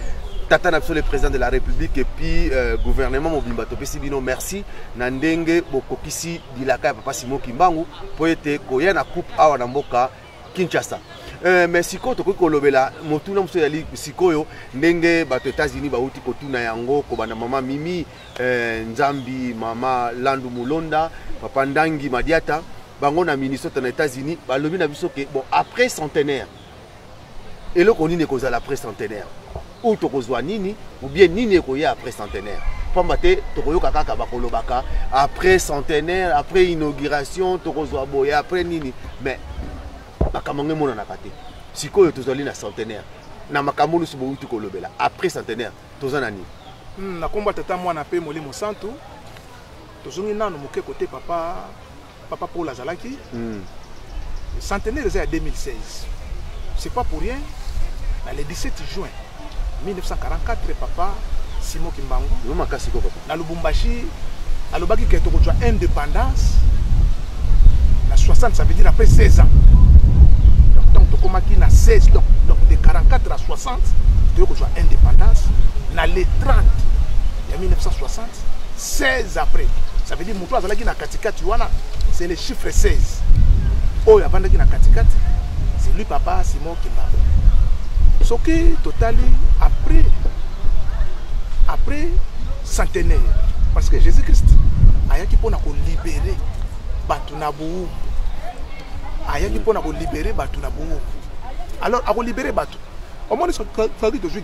tata na biso le président de la République et puis gouvernement mobimba. Topesi bino merci na ndenge bokokisi bilaka ya papa Simon Kimbangu mpo ete koya na coupe awa na mboka Kinshasa. Mais sikoyo tokoki kolobela motuna mosusu ezali sikoyo ndenge bato États-Unis bauti kotuna yango, kobanda mama Mimi Nzambi, mama Landu Mulonda, papa Ndangi Madiata, bango na Minnesota na États-Unis. Balobi na biso ke bon, après centenaire, eloko nini ekozala après centenaire, ou tokozwa nini, ou bien nini ekoya après centenaire? Pamba te tokoyoka kaka bakolobaka après centenaire, après inauguration tokozwa boye, après nini, mais makambo yango emonanaka te. Sikoyo tozali na centenaire, na makambo nyonso bouti kolobela, après centenaire toza na nini? Na nkombo ya Tata, Mwana mpe Molimo Santu, tozongi nano moke kote papa Paul azalaki. Centenaire eza ya 2016, c'est pas pour rien. Na le 17 juin 1944, papa Simon Kimbangu Yo makasi ko, papa. na Lubumbashi alobaki ke tokozwa indépendance na 60, ça veut dire après 16 ans. Donc ntango tokomaki na 16, donc de 44 à 60, toyei kozwa indépendance na le 30 ya 1960, 16 après. Ça veut dire moto azalaki na katikati wana, c'est le chiffre 16 oyo avandaki na katikati, c'est lui papa Simon Kimbangu. Soki totali après centenaire, parce que Jésus Christ ayaki mpona kolibérer bato na bowumbu, ayaki mpona kolibérer bato na bowumbu. Alors akolibérer bato, omoni, soki tozwi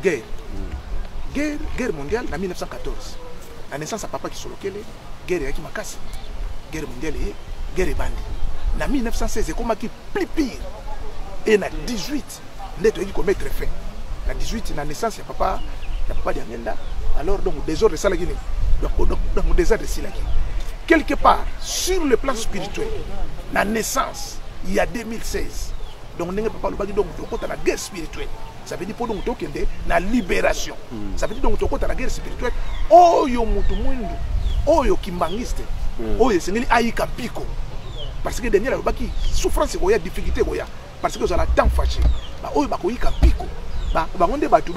guerre mondiale na 1914, na naissance ya papa Kisolokele, guerre eyaki makasi. Guerre mondiale eye, guerre ebandi na 1916, ekomaki plus pire, e na 18 Nde toyaki komettre fin na 18, na naissance ya papa Diangenda. Alors donc désordre esalaki nini? Donc désordre esilaki quelque part sur le plan spirituel na naissance ya 2016. Donc ndenge papa alobaki, donc tokota na guerre spirituelle. Ça veut dire mpo donc tokende na libération, ça veut dire donc tokota na guerre spirituelle oyo motu mwindu, oyo kimbangiste, oyo esengeli ayika mpiko, parce que Daniel alobaki souffrance ekoya, difficulté ekoya, parce que ozala temps fâché. Baoyo bakoyika mpiko, bango nde bato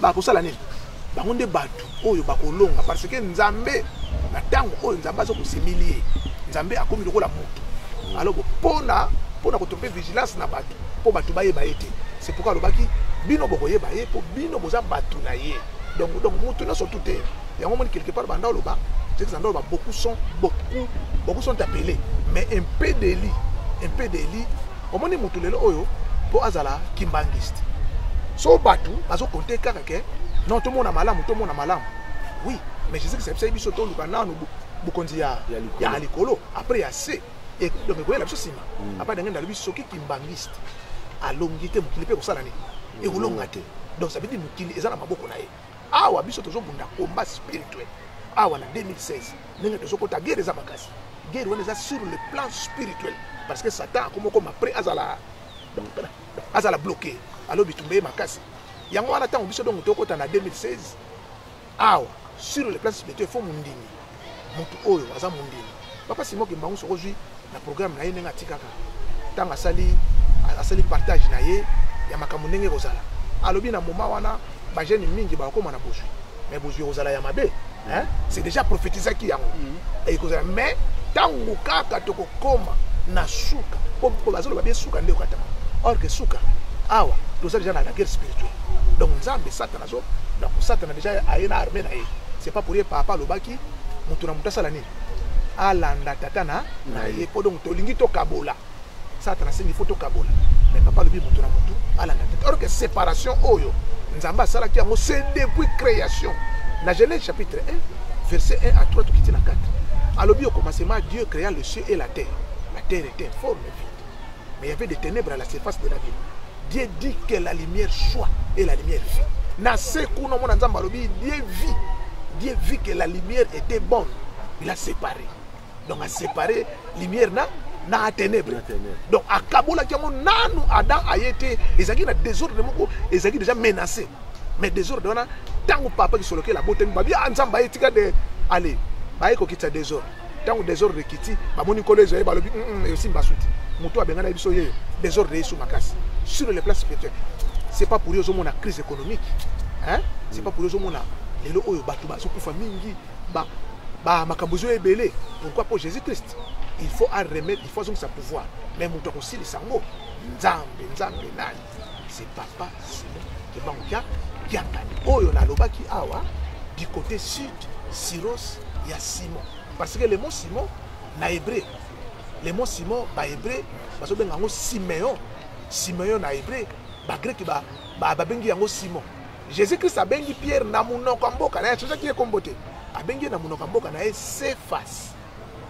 bakosala nini? Bango nde bato oyo bakolonga, parce que Nzambe, na ntango oyo Nzambe aza kos'humilier, Nzambe akomi lokola motu. Alors mpona kotromper vigilance na bato, mpo bato bayeba ye te. C'est pourquoi alobaki: bino bokoyeba ye mpo bino boza bato na ye. Donc motu nyonso tu te. Yango moni quelque part banda oloba, banda oloba, beaucoup sont appelés, mais un peu d'élus, un peu d'élus. Omoni motu lelo oyo mpo azala kimbangiste, so bato bazokonte kaka ke non, tomona malamu, tomona malamu. Oui, mais Jésus Christ ayebisaki biso toluka nanu bokonzi ya likolo, après ya se. Donc ekoyela biso nsima. Apa ndenge nalobi, soki kimbangiste alongi te, mokili mpe ekosala nini? Ekolonga te. Donc ça veut dire mokili eza na maboko na ye. Awa biso tozobunda combat spirituel. Awa na 2016, ndenge tozokota guerre, eza makasi. Guerre wana eza sur le plan spirituel, parce que Satan akoma okoma prêt, azala, donc azala bloqué. Alors bitumba ye makasi. Yango wana ntango biso donc tokota na 2016 awa, sur le plan spirituel, faut mondimi, motu oyo aza mondimi papa Simon Kimbangu, soki ozwi na programme na ye ndenge atikaka, ntango asali partage na ye ya makambo ndenge ekozala, alobi na moment wana bajeune mingi bakokóma na bozwi, mais bozwi ekozala ya mabe, hein? C'est déjà prophétisaki yango ekozala. Mais ntango kaka tokokóma na suka, po bazoloba bie suka nde okatama, or que suka awa toza déjà na la guerre spirituelle. Donc Nzambe, Satan azo, donc Satan déjà aye na armée na ye. C'est pas pour ye papa alobaki moto na moto asala nini? Alanda tata na ye. Mpo donc tolingi tokabola, Satan asengi faut tokabola, mais papa alobi moto na moto alanda tata. Or que séparation oyo Nzambe asalaki yango, c'est depuis création. Na Genèse chapitre 1 verset 1 à 3, tokiti na 4, alobi: au commencement Dieu créa le ciel et la terre. La terre était informe et vide, mais il y avait des ténèbres à la surface de la ville. Dieu dit: que la lumière soit, et la lumière fut. Na se kuna omona Nzambe alobi: Dieu vit que la lumière était bonne, il a séparé. Donc a séparé lumière na ténèbre. Donc akabolaki yango. Nanu Adam aye te, ezalaki na désordre moko, ezalaki déjà menacé. Mais désordre wana, ntango papa Kisolokele abotami, babi: ah, Nzambe aye tika de ale baye kokitisa désordre. Ntango désordre ekiti, bamoni Nkolo ezoye, balobi: esimba suti moto abengana biso yeyo." Désordre esu makasi sur le plan spirituel. C'est pas pour yo ozomona crise économique, hein? C'est pas pour yo ozomona lelo oyo bato bazokufa mingi, ba makambo ezo ebele. Pourquoi? Po Jésus Christ, il faut aremettre, il faut azongisa pouvoir. Mais moto akosilisa yango, Nzambe. Nzambe nani? C'est papa Simon Kimbangu kia Kiangani oyo nalobaki awa du côté sud, Siros ya Simon, parce que le mot Simon na hébreu, le mot Simon, bahébreu bazobenga yango Siméon. Siméon na hébreu, bagreki babengi yango Simon. Jésus Christ abengi Pierre na monoko ya mboka na ye, achangeaki ye kombo te, abengi ye na monoko ya mboka na ye Céphas,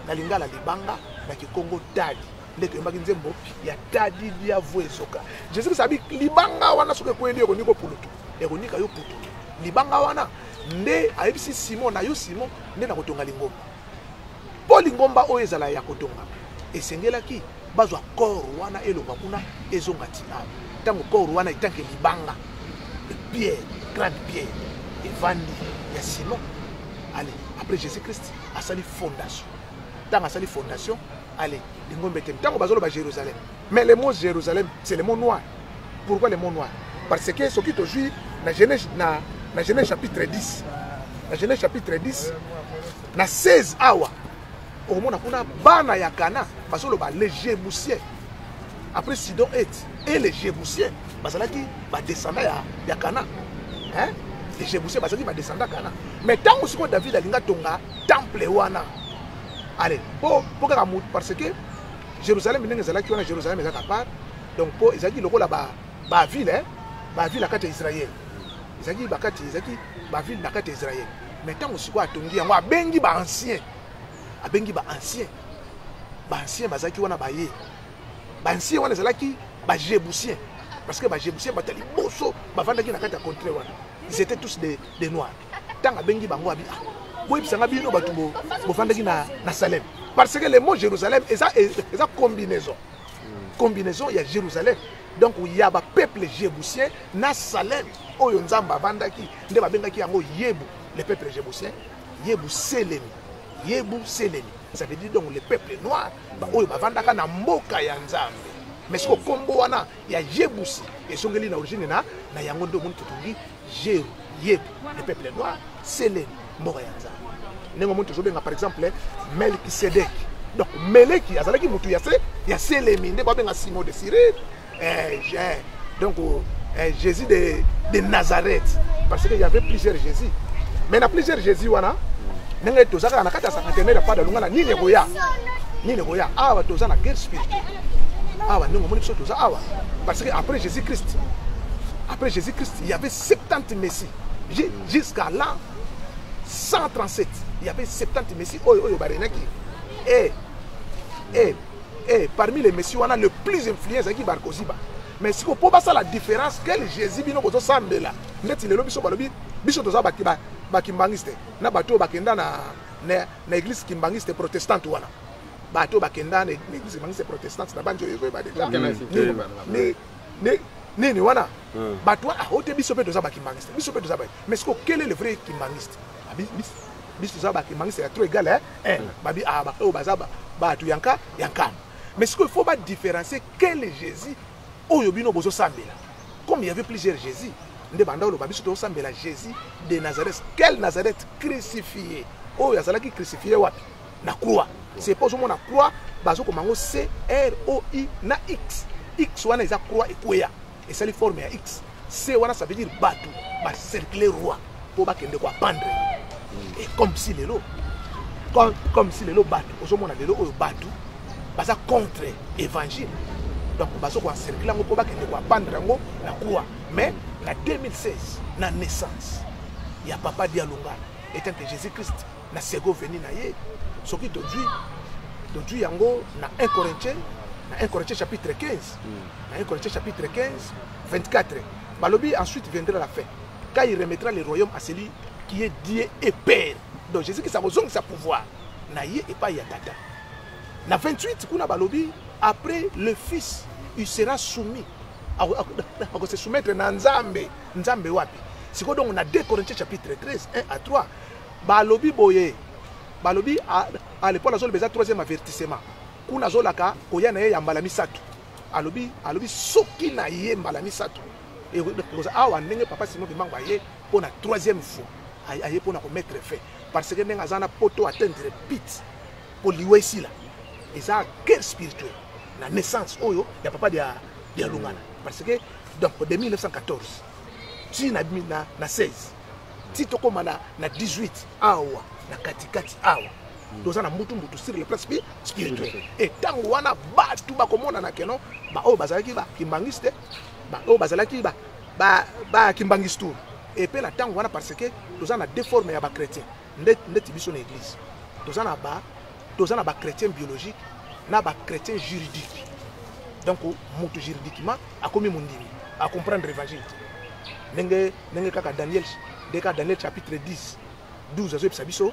na lingala libanga, na kikongo tadi, nde toyembaki nzembo ya tadi diavo ezoka. Jésus Christ abi libanga wana soki ekweli, ekonika pulutu, ekonika yo putu. Libanga wana nde ayebisi Simon: na yo Simon nde na kotonga lingomba. Mpo lingomba oyo ezala ya kotonga, esengelaki bazwa corps wana elongwa kuna, ezonga ti awa. Ntango corps wana etanke libanga, pierre, grande pierre evandi ya Simon, allez, après Jésus Christ asali fondation. Ntango asali fondation, allez, lingomba etemi. Ntango bazoloba Jérusalem, mais le mot Jérusalem, c'est le mot noir. Pourquoi le mot noir? Parce que soki tozwi na Genèse, na Genèse chapitre 10, na Genèse chapitre 10 na 16 awa, okomona kuna bana ya Kana bazoloba les Jébusiens, après Sidon et les Jébusiens bazalaki badescendant ya Kana, hein? Les Jébusiens bazalaki badescendant Kana. Mais ntango sikoyo David alingi atonga temple wana, allez, po kaka, parce que Jérusalem ndenge ezalaki wana, Jérusalem ezalaka part, donc mpo ezalaki lokola baville, ba baville na kati ya Israel, ezalaki bakati, ezalaki baville na kati ya Israel. Mais ntango sikoyo atongi yango, abengi baancien, abengi baancien. Baancien bazalaki wana, baye baancien wana ezalaki bajébusien. Parce que bajébusien bato ya liboso bavandaki na kati ya contrée wana, ils étaient tous des noirs. Ntango abengi bango, abi: ah, boyebisanga bino bato bovandaki na Salem, parce que le mot Jérusalem eza combinaison ya Jérusalem, donc ya bapeuple jébusien na Salem oyo Nzambe avandaki. Nde babengaki yango Yebu, le peuple jébusien, Yebu Selemi. Yebu Selemi, ça veut dire donc le peuple noir oyo bavandaka na mboka ya Nzambe. Mais siko kombo wana ya Yebusi ezongeli na origine na yango. Nde omoni totongi Jeru, Yebu, le peuple noir, Selemi, mboka ya Nzambe. Ndenge omoni tozobenga par exemple Melkisedek, donc Meleki azalaki motu ya se ya Selemi. Nde babenga Simon de Cyrène, donc Jésus de Nazareth, parce que y avait plusieurs Jésus. Mais na plusieurs Jésus wana, ndenge toza kaka na kati ya cinquantenaire ya Pada Lungana, nini ekoya, nini ekoya awa? Toza na guerre spirituelle awa. Ndenge omoni biso toza awa, parce que après Jésus Christ, il y avait 70 messies jusqu'à l'an 137. Il y avait 70 messies oyo barenaki. Et parmi les messies wana, le plus influent ezalaki Bar Koziba. Mais sikoyo, mpo basala différence quel Jésus bino bozosambela, neti lelo biso balobi biso toza bakimbangiste na bato oyo bakenda na église kimbangiste protestante wana, bato oyo bakenda na église kimbangiste protestante na banzi oyo ezoyeba déjà nini wana. Bato wana aho te, biso mpe toza bakimbangiste, biso mpe toza ba. Mais sikoyo, quel est le vrai kimbangiste? Biso toza bakimbangiste ya 3 égal 1. Babi ah, oyo baza bato yanka ya nkamba. Mais sikoyo, il faut badifférencier quel Jésus oyo bino bozosambela. Comme il y avait plusieurs Jésus, nde banda oloba biso tozosambela Jésus de Nazareth. Quel Nazareth? Crucifié. Oyo azalaki crucifié wapi? Na croix. C'est pas ozomona croix, bazokoma yango C R O I na X. X wana eza croix ekweya, esali forme ya X. C wana, ça veut dire bato bacercle roi mpo bakende koapendre. Et comme si lelo bato ozomona lelo oyo bato baza contre évangile, donc bazo koencercle yango mpo bakende koapendre yango na croix. Mais na 2016, na naissance ya papa Dialungana étant que Jésus Christ na second venue na ye, soki tozwi yango na 1 Corinthien, na 1 Corinthien chapitre 15, na 1 Corinthien chapitre 15 24, balobi: ensuite viendra la fin, quand il remettra le royaume à celui qui est Dieu et Père. Donc Jésus Christ akozongisa pouvoir na ye epai ya Tata. Na 28 kuna balobi: après le Fils, il sera soumis, akose soumettre na Nzambe. Nzambe wapi sikoyo? Donc na 2 Corinthiens chapitre 13 1 à 3, balobi boye, balobi à l'époque azoloba, eza troisième avertissement kuna, azolaka koya na ye ya mbala misato. Alobi soki na ye mbala misato awa, ndenge papa Simon Kimbangu aye mpo na troisième fois, aye mpo na komettre fin, parce que ndenge aza na poto atteindre but mpo liwa esila, eza guerre spirituelle na naissance oyo ya papa Dialungana. Parce que donc de 1914 ti na 16, ti tokóma na 18 awa, na katikati awa toza na mbutu mbutu sur le plan spirituel. E ntango wana bato bakomonana keno baoyo bazalaki bakimbangiste, baoyo bazalaki bakimbangiste tour epe na ntango wana, parce que toza na deux formes ya bachrétien. Ndeti biso na église, toza na bachrétien biologique na bachrétien juridique. Donc moto juridiquement akomi mondimi, acomprendre évangile te. Ndenge kaka Daniel, ndenge kaka Daniel chapitre 10 12 azoyebisa biso,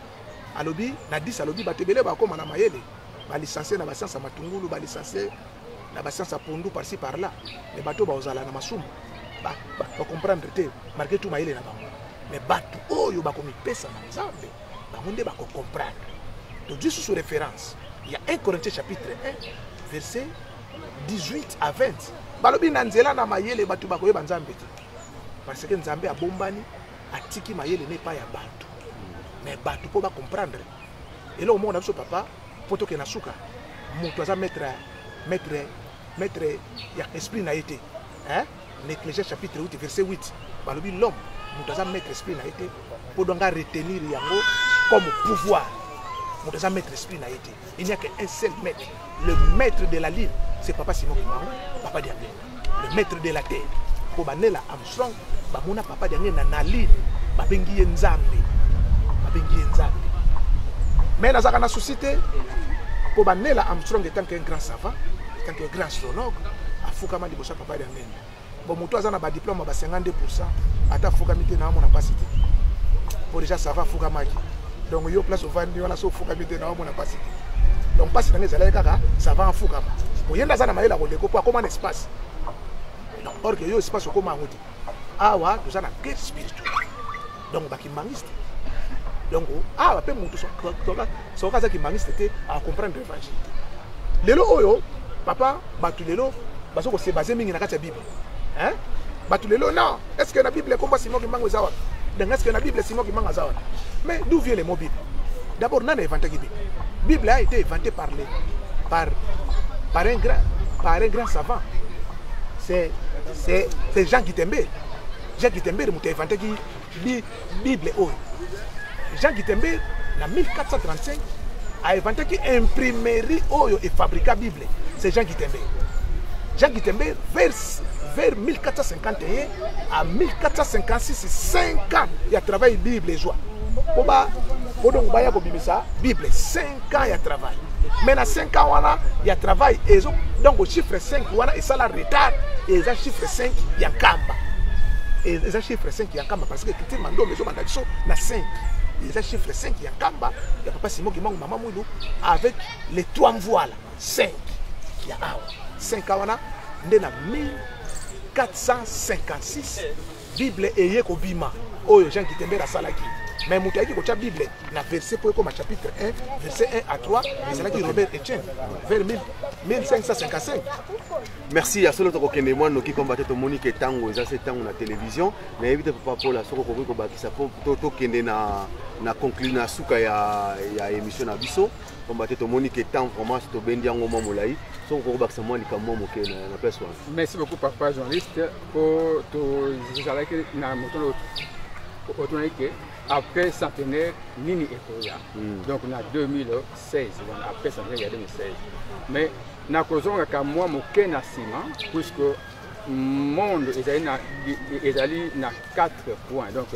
alobi na 10, alobi bato ebele bakóma na mayele, balicencie na bascience ya matungulu, balicencie na bascience ya pondu, par-ci par-là, mais bato bazala na masumu bacomprendre te malgré tout mayele na bango. Mais bato oyo bakomipesa na Nzambe, bango nde bakocomprendre. Tozwi susu référence ya 1 Corinthiens chapitre 1 verset 18 à 20, balobi na nzela na mayele bato bakoyeba Nzambe te, parce que Nzambe abombani, atiki mayele ne epai ya bato. Mais bato mpo bacomprendre eloko moko na biso, papa, mpo tokende na suka, moto aza maître ya esprit na ye te, hein? Na Ecclésiaste chapitre 8 verset 8, balobi l'homme, moto aza maître esprit na ye te mpo donga retenir yango comme pouvoir. Moto aza maître esprit na ye te. Il n'y a qu'un seul maître, le maître de la lune, c'est papa Simon Kimbangu, papa Diangienda, le maître de la terre. Mpo banela Armstrong bamona papa Diangienda na lune, babengi ye Nzambe, babengi ye Nzambe. Mais nazalaka na souci te, mpo banela Armstrong, étant qu'un grand savant, étant qu'un grand astrologue, afukama liboso ya papa Diangienda. Bon, moto aza na badiplôme ya ba 52%, ata afukami te, na amona mpasi te, po déjà ça va, afukamaki. Donc yo place ovandi wana, so ofukami te, na amona mpasi te. Donc mpasi nanga ezalaki kaka ça va afukama, po ye nde aza na mayele ya koleko, po akóma na espace. Donc or que yo espace okóma yango te. Awa toza na guerre spirituelle, donc bakimbangiste. Donc awa mpe motu soki aza kimbangiste te, acomprendre évangile te. Lelo oyo, papa, bato lelo baza kose baser mingi na kati ya Bible, hein? Bato lelo, non, est ce que na Bible ekomba Simon Kimbangu eza wapi? Donc est ce que na Bible Simon Kimbangu aza wapi? Mais d'où vient le mot Bible d'abord? Nani inventaki Bible? Bible a été inventé par les par par un grand par un grand savant, c'est Jean Gutenberg. Jean Gutenberg moto inventaki Bible oyo. Jean Gutenberg na 1435 ainventaki imprimerie oyo efabrika Bible. C'est Jean Gutenberg. Jean Gutenberg, vers 1451 à 1456, 5 ans ya travail Bible ezwa po ba po donc baya kobimisa Bible, 5 ans ya travail. Mais na 5 ans wana ya travail ezo, donc chiffre 5 wana esala retard. Eza chiffre 5 ya nkamba, eza chiffre 5 ya nkamba, parce que écriture mandombe ezobanda biso na 5. Eza chiffre 5 ya nkamba ya papa Simon Kimbangu, mama Mwilu, avec les trois mvoila 5 ya awa. 5 wana nde na 1456 Bible eye kobima, oyo Jean Gutenberg asalaki. Mais moto ayaki kotya Bible na verset mpo ekoma chapitre 1 verset 1 à 3 ezalaki Robert Etienne vers 1555. Merci. Ya solo, tokokende mwa noki komba te, tomoni ke ntango eza se ntango na télévision. Nayebi te, papa Paul, soki okoki kobakisa po tokende na conclure na suka ya émission na biso, komba te tomoni ke temps vraiment tobendi yango mwa molai. Soki okoki kobakisa mwa likambo mwa moke na place wana. Merci beaucoup, papa journaliste. Po tozalaki na moto otunaki ke après centenaire nini ekoya. Donc na 2016 wana, après centenaire ya 2016, mais nakozongaka mwa moke na nsima, puisque monde ezali na quatre points, donc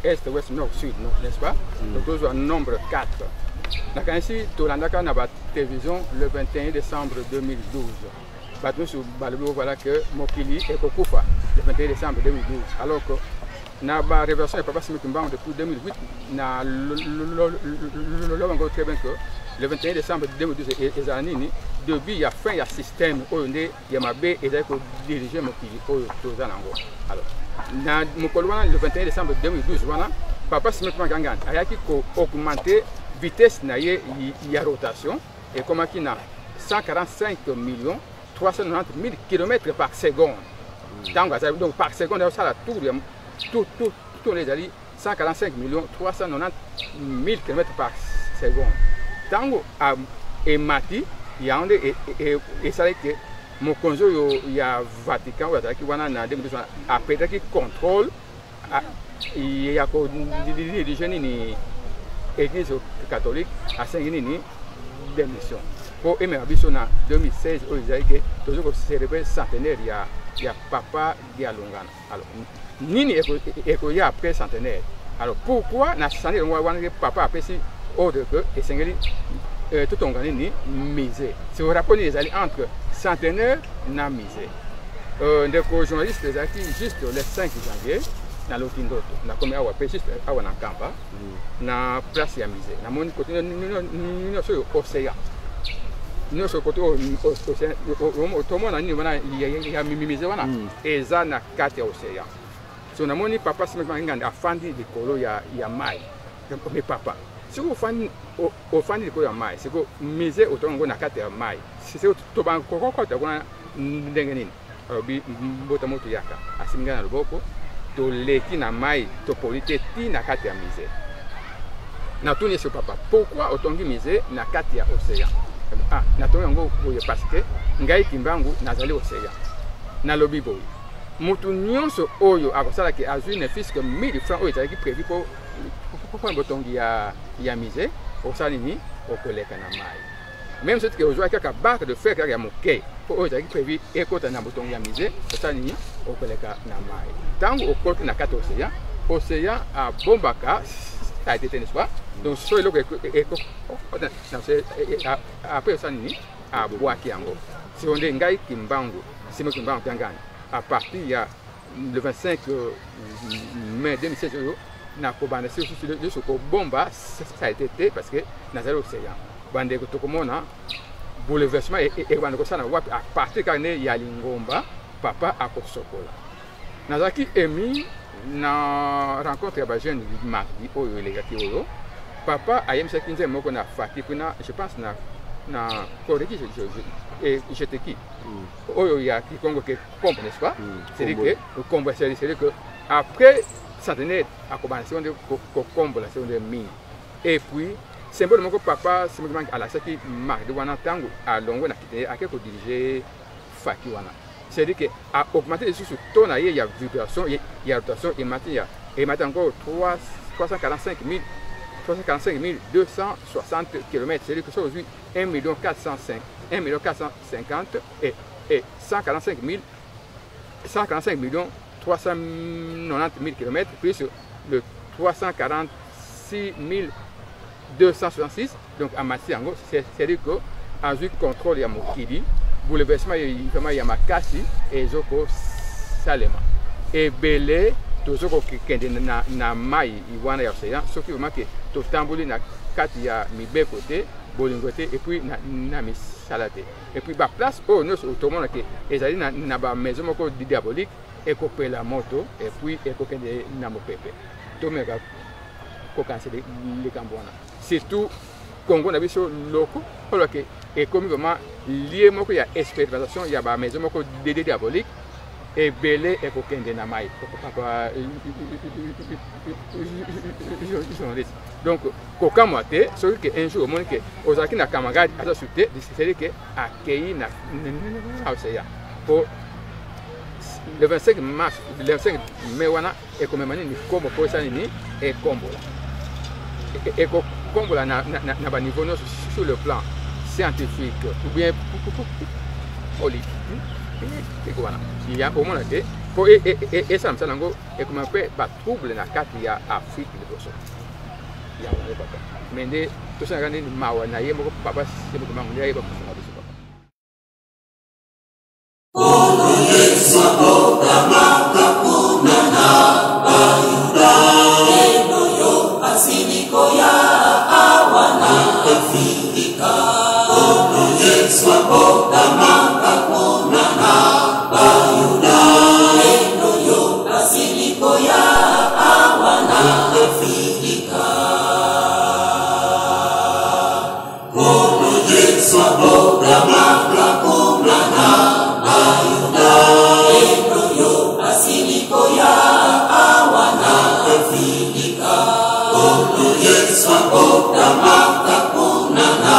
est, ouest, nord, sud, n'est-ce pas? Donc tozwa nombre 4. Nakanisi tolandaka na batélévision le 21 décembre 2012, bato nyonso balobi voilà que mokili ekokufa le 21 décembre 2012, alors que na barévélation ya papa Simon Kimbangu depuis 2008, na lobango très bien que le 21 décembre 2012 ezala nini? Début ya fin ya système oyo nde ya mabe ezali kodirige mokili oyo toza nango. Alors na mokolo wana, le 21 décembre 2012 wana, papa Simon Kimbangu Kiangani ayaki koaugmenter vitesse na ye ya rotation, ekomaki na 145 millions 390 000 km par seconde. Ntango azali, donc par seconde azosala tour ya tour, tour, tour ezali 145 millions 390 000 km par seconde. Ntango emati yango nde esalaki ke mokonzi oyo ya Vatican oyo azalaki wana na 2012 aperdaki contrôle ya kodirige nini, Église catholique. Asengi nini? Démission, mpo emema biso na 2016 oyo ezali ke toza kocélébrer centenaire ya papa Dialungana. Alors nini ekoya après centenaire? Alors pourquoi na centenaire yango wana papa apesi ordre que esengeli totonga nini? Musée. C'est rapport nini ezali entre centenaire na musée? Ndeko journaliste, ezalaki juste le 5 janvier, naloti ndoto, nakomi awa mpe juste awa na Nkamba, na place ya musée. Namoni kote nyonso oyo océan, nyonso kote oyo tomona nini wana ya musée wana eza na kati ya océan. So namoni papa Simon Ngandi afandi likolo ya mai. Mais papa, soki ofandi likolo ya mai, siko musée otonga yango na kati ya mai, tobakokota kuna ndenge nini? Alobi: "Mbota moto, yaka." Asimbi ngai na loboko, toleki na mai, topoli te ti na kati ya musée. Natuni ese: "Papa, pourquoi otongi musée na kati ya océan?" "Ah, natongi yango boye parce que ngai Kimbangu nazali océan. Nalobi boye, motu nyonso oyo akosalaki azwi ne fût-ce que 1000 francs oyo ezalaki prévu mpo mpona botongi ya musée, okosala nini? Okoleka na mai. Même soki ozwaki kaka barre de fer kaka ya moke mpo oyo ezalaki prévu ekota na botongi ya musée, osala nini? Okoleka na mai." Ntango okoti na kati ya océan, océan abombaka saleté te, n'est-ce pas? Donc so eloko ekota après, osala nini? Abwaki yango. Siko nde ngai Kimbangu, Simon Kimbangu Kiangani. À partir ya le 25 mai 2016 oyo, nakobanda nyonso kobomba saleté te, parce que nazali océan. Bandeko, tokomona bouleversement ekobanda kosala wapi? À partir kaka nde ya lingomba papa akosokola. Nazalaki ému na rencontre ya bajeune mardi oyo elekaki, oyo papa ayebisaki nzembo moko na faki kuna, je pense na koreki jeteki oyo ya kikongo ke kombo, n'est-ce pas? C'est-à-dire que kombo, c'est-à-dire que après centenaire akobanda siko nde kokombola siko nde mingi. Et puis symbole moko papa Simon Kimbangu alakisaki mardi wana, ntango alongwe na kite, ake kodiriger faki wana, c'est-à-dire que a augmenté lisusu taux na ye ya vibration, ya rotation, emati ya emati encore 3 345 000 345 260 km. C'est-à-dire que soki ozwi 1 million 405 1 million 450 et 145 000 145 millions 390 000 km plus le 346 266, donc amati yango. C'est-à-dire que azwi contrôle ya mokili. Bouleversement vraiment ya makasi ezokosalema ebele. Tozokokende na mai wana ya océan soki vraiment ke totamboli na kati ya mibeko te, bolingo te, et puis na misala te. Et puis baplace oyo nyonso tomona ke ezali na bamaison moko diabolique ekopela moto et puis ekokende na mopepe. Tomeka kokanisa likambo wana, surtout Congo na biso loko oyo ke ekomi vraiment lieu moko ya expérimentation ya bamaison moko diabolique. Ebele ekokende na mai, papa journaliste. Donc kokamwa te soki ke un jour omoni ke ozalaki na camarade aza su te, c'est-à-dire ke akei na océan, po le 25 mars, le 25 mai wana ekomema nini? Kombo. Mpo esala nini? Ekombola, ekokombola na baniveau nyonso, sur le plan scientifique ou bien politique wana ya omona te, mpo esala mosala yango ekoma mpe batrouble na kati ya Afrique liboso yango wana, papa. Mais nde tosalaka nini? Mawa na ye moko papa Simon Kimbangu nde ayeba kosunga biso, papa. Yesu abotamaka kuna na Bayuda, lelo yo asili koya awa na Afrika. Oyo Yesu abotamaka kuna na Bayuda, lelo yo asili koya awa na Afrika. Oyo Yesu abotamaka kuna na Bayuda, lelo yo asili koya awa na Afrika. Oyo Yesu abotamaka kuna na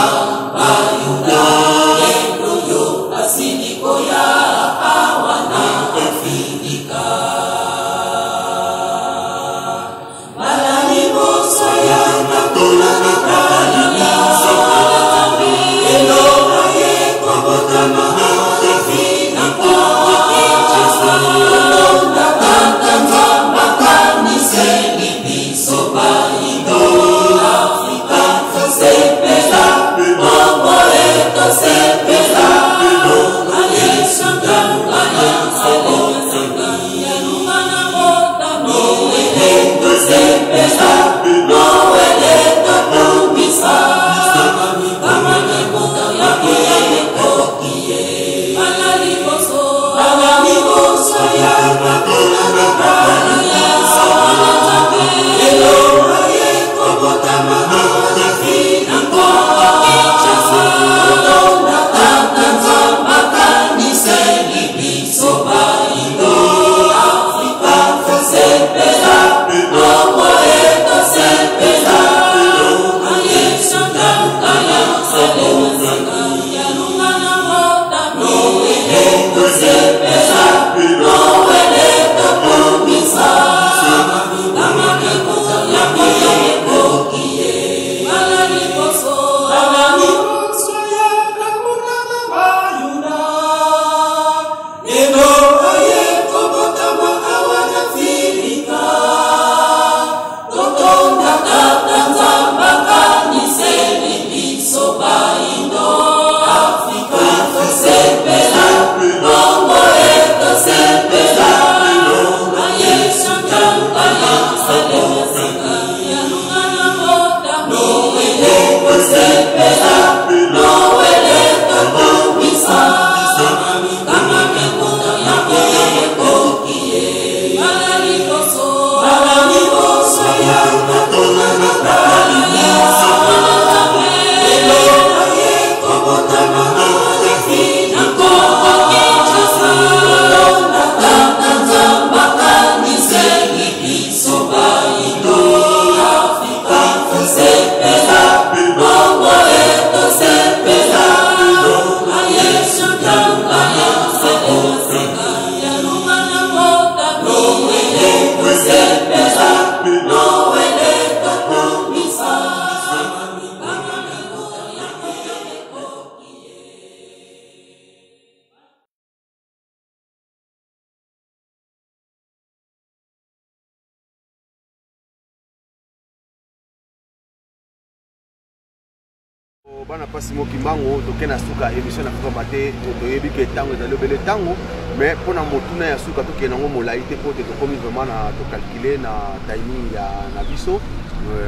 Bana pasi mo Kimbangu, toke na suka émission na kokamba te, toyebi ke ntango ezali obele ntango, mais mpo na motuna ya suka tokende yango molai te mpo te tokomi vraiment na tocalcule na timing ya na biso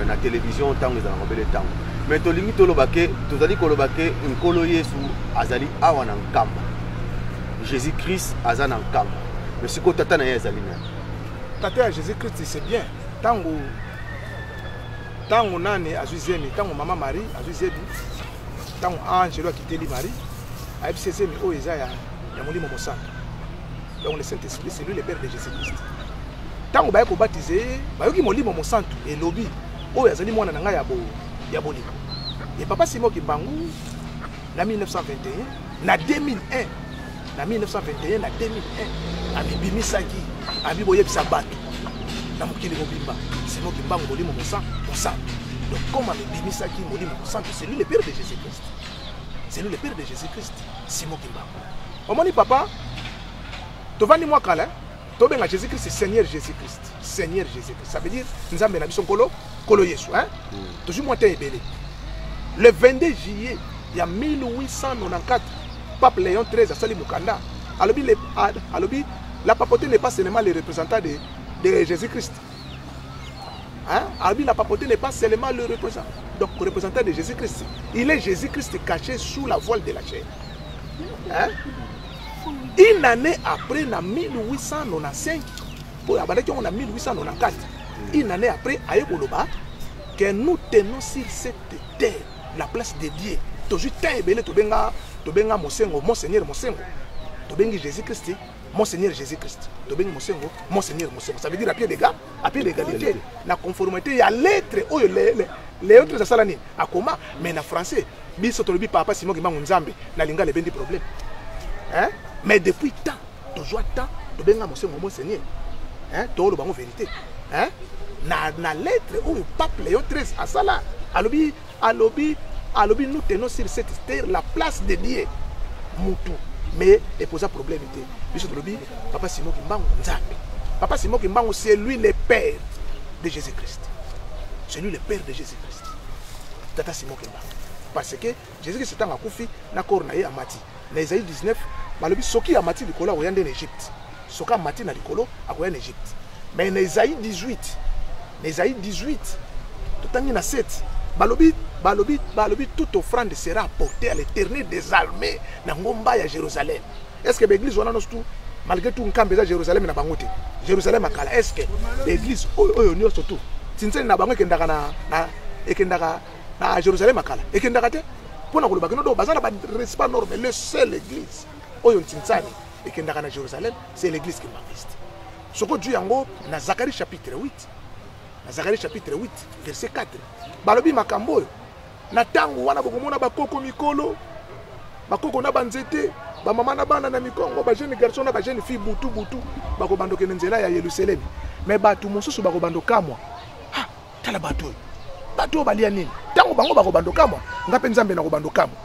na télévision, ntango ezalaka obele ntango. Mais tolingi toloba ke tozali koloba ke Nkolo Yesu azali awa na Nkamba, Jésus Christ aza na Nkamba, mais sikoyo tata na ye azali nani? Tata ya Jésus Christ, c'est bien. Ntango nani azwi zemi? Ntango mama Marie azwi zemi, ntango angelo akiteli Marie, ayebisi zemi oyo eza ya Molimo Mosantu. Donc le Saint Esprit, c'est lui le père de Jésus Christ. Ntango baye kobatize ye, bayoki Molimo Mosantu elobi: "Oyo azali mwana na ngai ya bolingo." E papa Simon Kimbangu na 1921 na 2001, na 1921 na 2001, amibimisaki, abi boyebisa bato na mokili mobimba: Simon Kimbangu, Molimo Mosantu. Donc comme amibimisaki Molimo Mosantu, c'est lui le père de Jésus Christ, c'est lui le père de Jésus Christ, Simon Kimbangu. Omoni papa, tovandi mwa kala, tobenga Jésus Christ Seigneur Jésus Christ. Seigneur Jésus Christ, ça veut dire Nzambe na biso, Nkolo, Nkolo Yesu, hein? Tozwi mwa te ebele. Le 22 juillet ya 1894, pape Léon XIII asali mokanda, alobi, alobi: "La papauté n'est pas seulement le représentant de Jésus Christ." Hein? Alobi: "La papauté n'est pas seulement le représentant, donc représentant de Jésus Christ. Il est Jésus Christ caché sous la voile de la chair." Hein? Une année après, na 1895, oyo abandaki yango na 1894, une année après aye koloba que nous tenons sur cette terre la place de Dieu. Tozwi temps ebele, tobenga Mosengo Monseigneur Mosengo, tobengi Jésus Christ Monseigneur Jésus Christ, tobengi Mosengo Monseigneur Mosengo. Ça veut dire à pied d'égal, à pied d'égalité, na conformité ya lettre oyo Léon XIII asala nini, akoma. Mais na français, biso tolobi papa Simon Kimbangu Nzambe. Na lingala ebendi problème, hein? Mais depuis temps, tozwa temps, tobenga Mosengo Monseigneur, hein? Toloba yango vérité, hein? Na lettre oyo pape Léon XIII asala, alobi: "Nous tenons sur cette terre la place de Dieu." Mutu mais eposa problème te. Biso tolobi papa Simon Kimbangu Nzambe. Papa Simon Kimbangu, c'est lui le père de Jésus Christ, c'est lui le père de Jésus Christ, tata Simon Kimbangu, parce que Jésus Christ, ntango akufi na corps na ye, amati na Esaïe 19, balobi soki amati likolo, akoya nde na Égypte. Soki amati na likolo, akoya na Égypte. Mais na Esaïe 18, na Esaïe 18, totangi na 7, balobi: "Toute offrande sera apportée à l'Éternel des armées na ngomba ya Jérusalem." Est ce que baéglise wana nyonso tu, malgré tout Nkambe eza Jérusalem na bango te, Jérusalem akala, est ce que baéglise oyo nyonso tu tinseni na bango ekendaka na ekendaka na Jérusalem akala? Ekendaka te. Mpo na koloba kino do baza na barespect norme, le seul église oyo ntinsani ekendaka na Jérusalem, c'est l'église kimbanguiste. Soki ozwi yango na Zacharie chapitre 8, na Zacharie chapitre 8 verset 4, balobi makambo oyo: na ntango wana bokomona bakoko mikolo, bakoko na banzete, bamama na bana na mikongo, bajeune garçon na bajeune fille, butu butu bakobanda okende nzela ya Yelusalemi. Me bato mosusu bakobanda okamwa: "Ha, tala bato oyo, bato oyo balia nini?" Ntango bango bakobanda okamwa, nga mpe Nzambe nakobanda okamwa.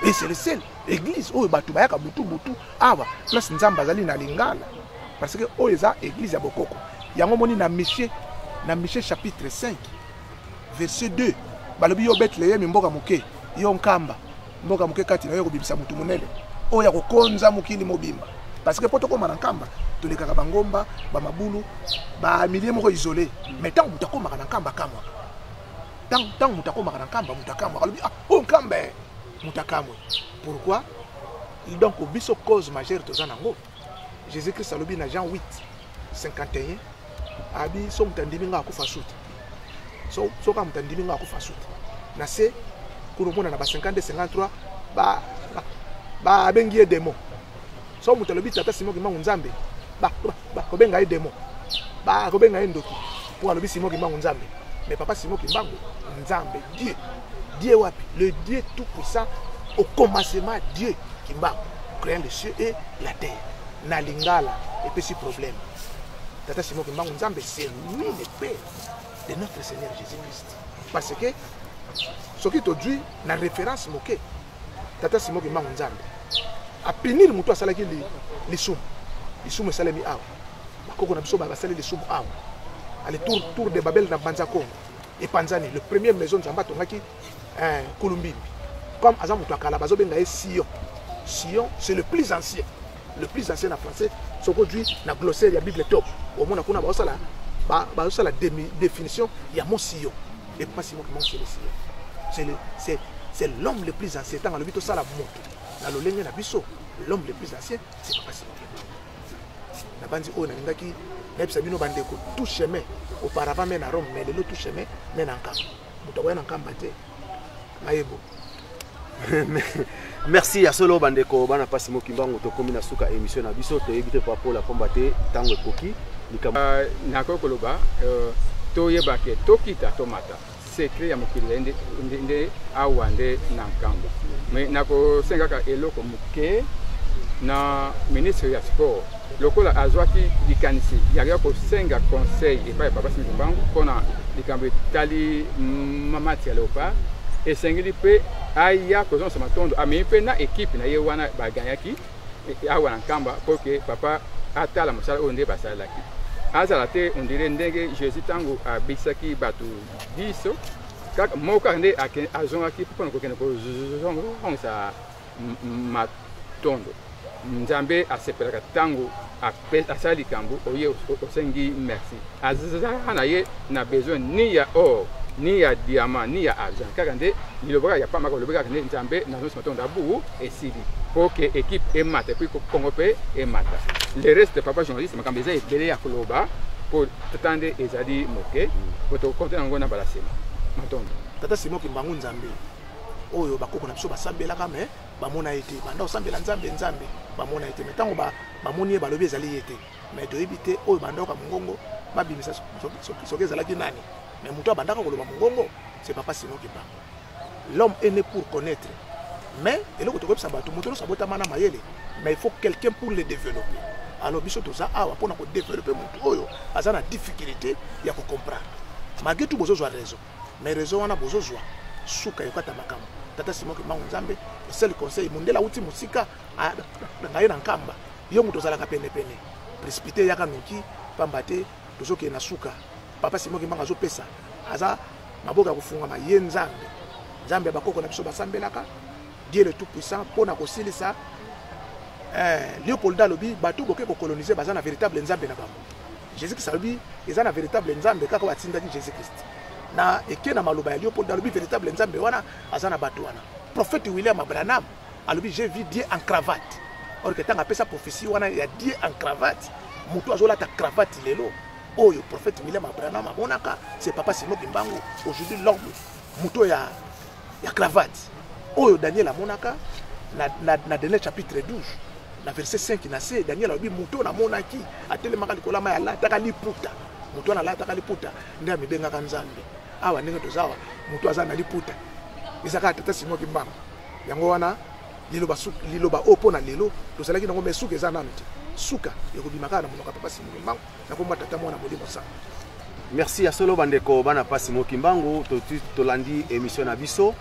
Et c'est le seul église oyo bato bayaka butu butu awa, place Nzambe azali na lingala, parce que oyo eza église ya bokoko. Yango moni na Michée chapitre 5 verset 2, balobi: "Yo Betleyemi, mboka moke, yo Nkamba, mboka moke kati na yo kobimisa motu monene oyo ya kokonza mokili mobimba." Parce que mpo tokóma na Nkamba, tolekaka bangomba, bamabulu, bamilie moko isolé. Mais ntango moto akómaka na Nkamba, akamwaka. Ntango moto akómaka na Nkamba, moto akamwaka, alobi: "Ah, oyo Nkamba." Moto akamwe. Pourquoi? Donc biso, cause majeure toza nango, Jésus Christ alobi na Jean 8 51, abi: "So moto andimi nga, akufa su te. Soki moto andimi nga, akufa su te." Na se kuna, omona na ba 52 53, babengi ye démon. So moto alobi tata Simon Kimbangu Nzambe, bakobenga ye démon, bakobenga ye ndoki, mpo alobi Simon Kimbangu Nzambe. Mais papa Simon Kimbangu Nzambe, Dieu, Dieu wapi? Le Dieu tout puissant. Au commencement Dieu Kimbangu créant les cieux et la terre. Na lingala epesi problème. Tata Simon Kimbangu Nzambe, c'est lui le père de notre Seigneur Jésus Christ, parce que soki tozwi na référence moke, tata Simon Kimbangu Nzambe apunir motu asalaki lisumu. Lisumu esalemi awa, bakoko na biso basali lisumu awa. Ale tour de Babel na Mbanza Kongo epanzani. Le premier maison Nzambe atongaki, Kulumbimbi. Comme aza moto ya kala, bazobenga ye Sion. Sion, c'est le plus ancien. Le plus ancien na français, soki ozwi na glossaire ya Bible top, omona kuna bazosala bazosala définition ya mot Sion. Et pas Simon Kimbangu, c'est le Sion. C'est le, c'est c'est l'homme le plus ancien. Ntango alobi tosala moto na lolenge na biso, l'homme le plus ancien, c'est papa Simon Kimbangu. Nabanzi oyo nalingaki nayebisa bino bandeko, tout chemin auparavant mène à Rome, mais lelo tout chemin mène à Nkamba. Moto akoya na Nkamba te. Mayebo. Merci ya solo bandeko bana pasi mokimbangu, tokomi na suka émission na biso. Toyebi te papa Paul apomba te ntango ekoki likambo. Nakoki koloba, toyeba ke tokita tomata secret ya mokili ezali nde, nde awa nde na Nkamba. Me nakosenga kaka eloko moke na ministre ya sport, lokola azwaki likanisi ya kosenga conseil epai ya papa Simon Kimbangu mpona likambo etali match ya Léopard, esengeli mpe aya kozongisa matondo, amemi mpe na ekipe na ye wana baganyaki awa na Nkamba, mpo ke papa atala mosala oyo nde basalelaki. Azala te ondire ndenge Jésus ntango abikisaki bato biso, kaka moko kaka nde azongaki mpona kokende kozongisa matondo. Nzambe asepelaka ntango asali likambo oye osengi merci. Aza na ye na besoin ni ya or, ni ya diamant, ni ya argent, kaka nde liloba kaka ya pamba, kolobi kaka nde Nzambe nazongisa matondo abu esili, po ke équipe emata, et puis Kongo mpe emata. Le reste, papa journaliste, makambo eza ebele ya koloba, po tata nde ezali moke, po tokonte yango na mbala nsima. Matondo. Tata Simon Kimbangu, Nzambe oyo bakoko na biso basambelaka, me bamona ye te. Banda kosambela Nzambe, Nzambe, bamona ye te. Me ntango bamoni ye, balobi ezali ye te. Me toyebi te oyo bandoka mongongo babimisa soki ezalaki nani. Me moto abandaka koloba mongongo, c'est papa Simon Kimbangu. L'homme est né pour connaître. Mais eloko tokoyebisa bato, moto nyonso abotama na mayele, mais il faut quelqu'un pour le développer. Alors biso toza awa mpona kodévelopper moto oyo aza na difficulté ya kocomprendre. Malgré tout bozozwa raison, mais raison wana bozozwa suka ekata makambo. Tata Simon Kimbangu Nzambe, seul conseil, mondele awuti mosika na ye na Nkamba, yo moto ozalaka penepene, précipité yaka noki, pamba te tozokende na suka. Papa Simon Kimbangu azopesa, aza maboko ya kofungama. Ye Nzambe, Nzambe ya bakoko na biso basambelaka, Dieu le tout puissant, mpona kosilisa. Léopold alobi bato boke kocoloniser baza na véritable Nzambe na bango. Jésus Christ alobi eza na véritable Nzambe kaka oyo atindaki Jésus Christ. Na eke na maloba ya Léopold, alobi véritable Nzambe wana aza na bato wana. Prophète William Branham alobi j'ai vu Dieu en cravate. Or que ntango apesa prophétie wana ya Dieu en cravate, moto azolata cravate lelo oyo prophète William Branham amonaka, c'est papa Simon Kimbangu. Aujourd'hui l'homme moto ya cravate oyo Daniel amonaka na Daniel chapitre 12 na verset 5 na se, Daniel alobi moto oyo namonaki atelemaka likolo ya mai, alataka liputa. Moto wana alataka liputa nde amibengaka Nzambe. Awa ndenge toza awa, moto aza na liputa eza kaka tata Simon Kimbangu. Yango wana liloba oyo mpo na lelo tozalaki nango, mais suka eza nanu te. Suka ekobima kaka na monoko ya papa Simon Kimbangu, nakomba tata mwana molimo sango. Merci ya solo bandeko bana pasi mokimbangu, tolandi émission na biso.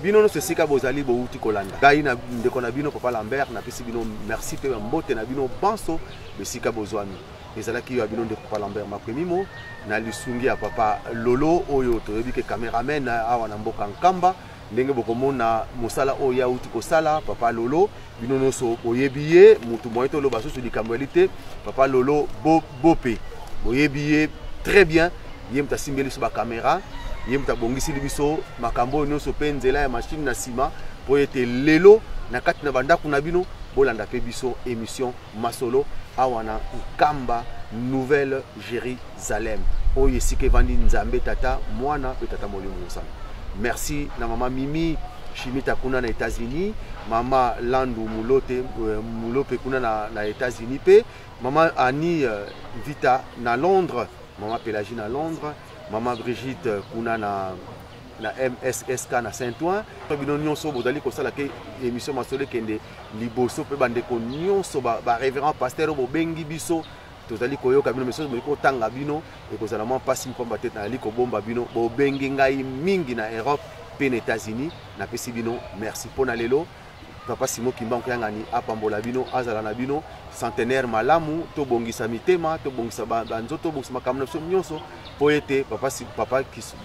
Bino nyonso esika bozali bowuti kolanda ngai na ndeko na bino papa Lambert, napesi bino merci mpe mbote na bino banso esika bozwami. Ezalaki yo ya bino ndeko papa Lambert Makwemimo na lisungi ya papa Lolo oyo toyebi ke cameraman awa na mboka Nkamba. Ndenge bokomona mosala oyo auti kosala papa Lolo, bino nyonso boyebi ye, motu moye toloba susu likambo yali te. Papa Lolo bope boyebi ye très bien, ye moto asimbeli biso bakamera, ye moto abongiseli biso makambo oyo nyonso mpe nzela ya machine na nsima, mpo ete lelo na kati na bandako na bino bolanda mpe biso émission masolo awa na Nkamba, Nouvelle Jérusalem, oyo esika evandi Nzambe tata mwana mpe tata molimo mosantu. Merci na mama Mimi Shimita kuna na États-Unis, mama Landu Mulote, Mulope kuna na États-Unis, mpe mama Annie Vita na Londres, mama Pélagie na Londres, mama Brigitte kuna na MSSK na Saint-Ouen. Bino nyonso bozali kosala ke émission masolo ekende liboso, mpe bandeko nyonso ba révérend pasteur oyo bobengi biso, tozali koyoka bino, mais soki kotanga bino ekozala mwa mpasi, mpamba te nazali kobomba bino. Bobengi ngai mingi na Europe mpe na États-Unis, napesi bino merci mpo na lelo. Papa Simon Kimbangu Kiangani apambola bino, azala na bino centenaire malamu. Tobongisa mitema, tobongisa banzoto, tobongisa makambo na biso nyonso, mpo ete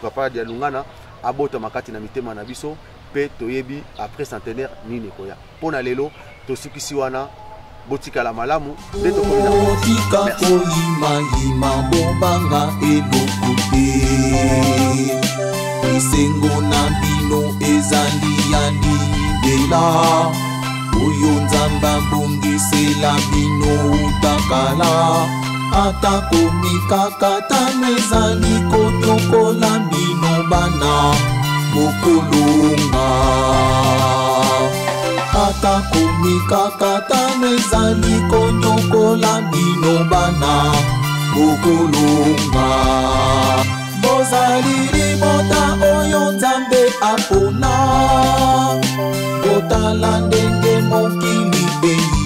papa Dialungana abotama kati na mitema na biso. Mpe toyebi après centenaire nini ekoya. Mpo na lelo tosukisi wana, botikala malamu nde tokomi na Botika koyimayima, bobanga eloko te. Esengo na bino ezali ya libela, oyo Nzambe abongisela bino uta kala. Atako mikakatano ezali konyokola bino, bana, bokolonga. Atako mikakatano ezali konyokola bino, bana, bokolonga. Bozali libota oyo Nzambe apona. Botala ndenge mokili.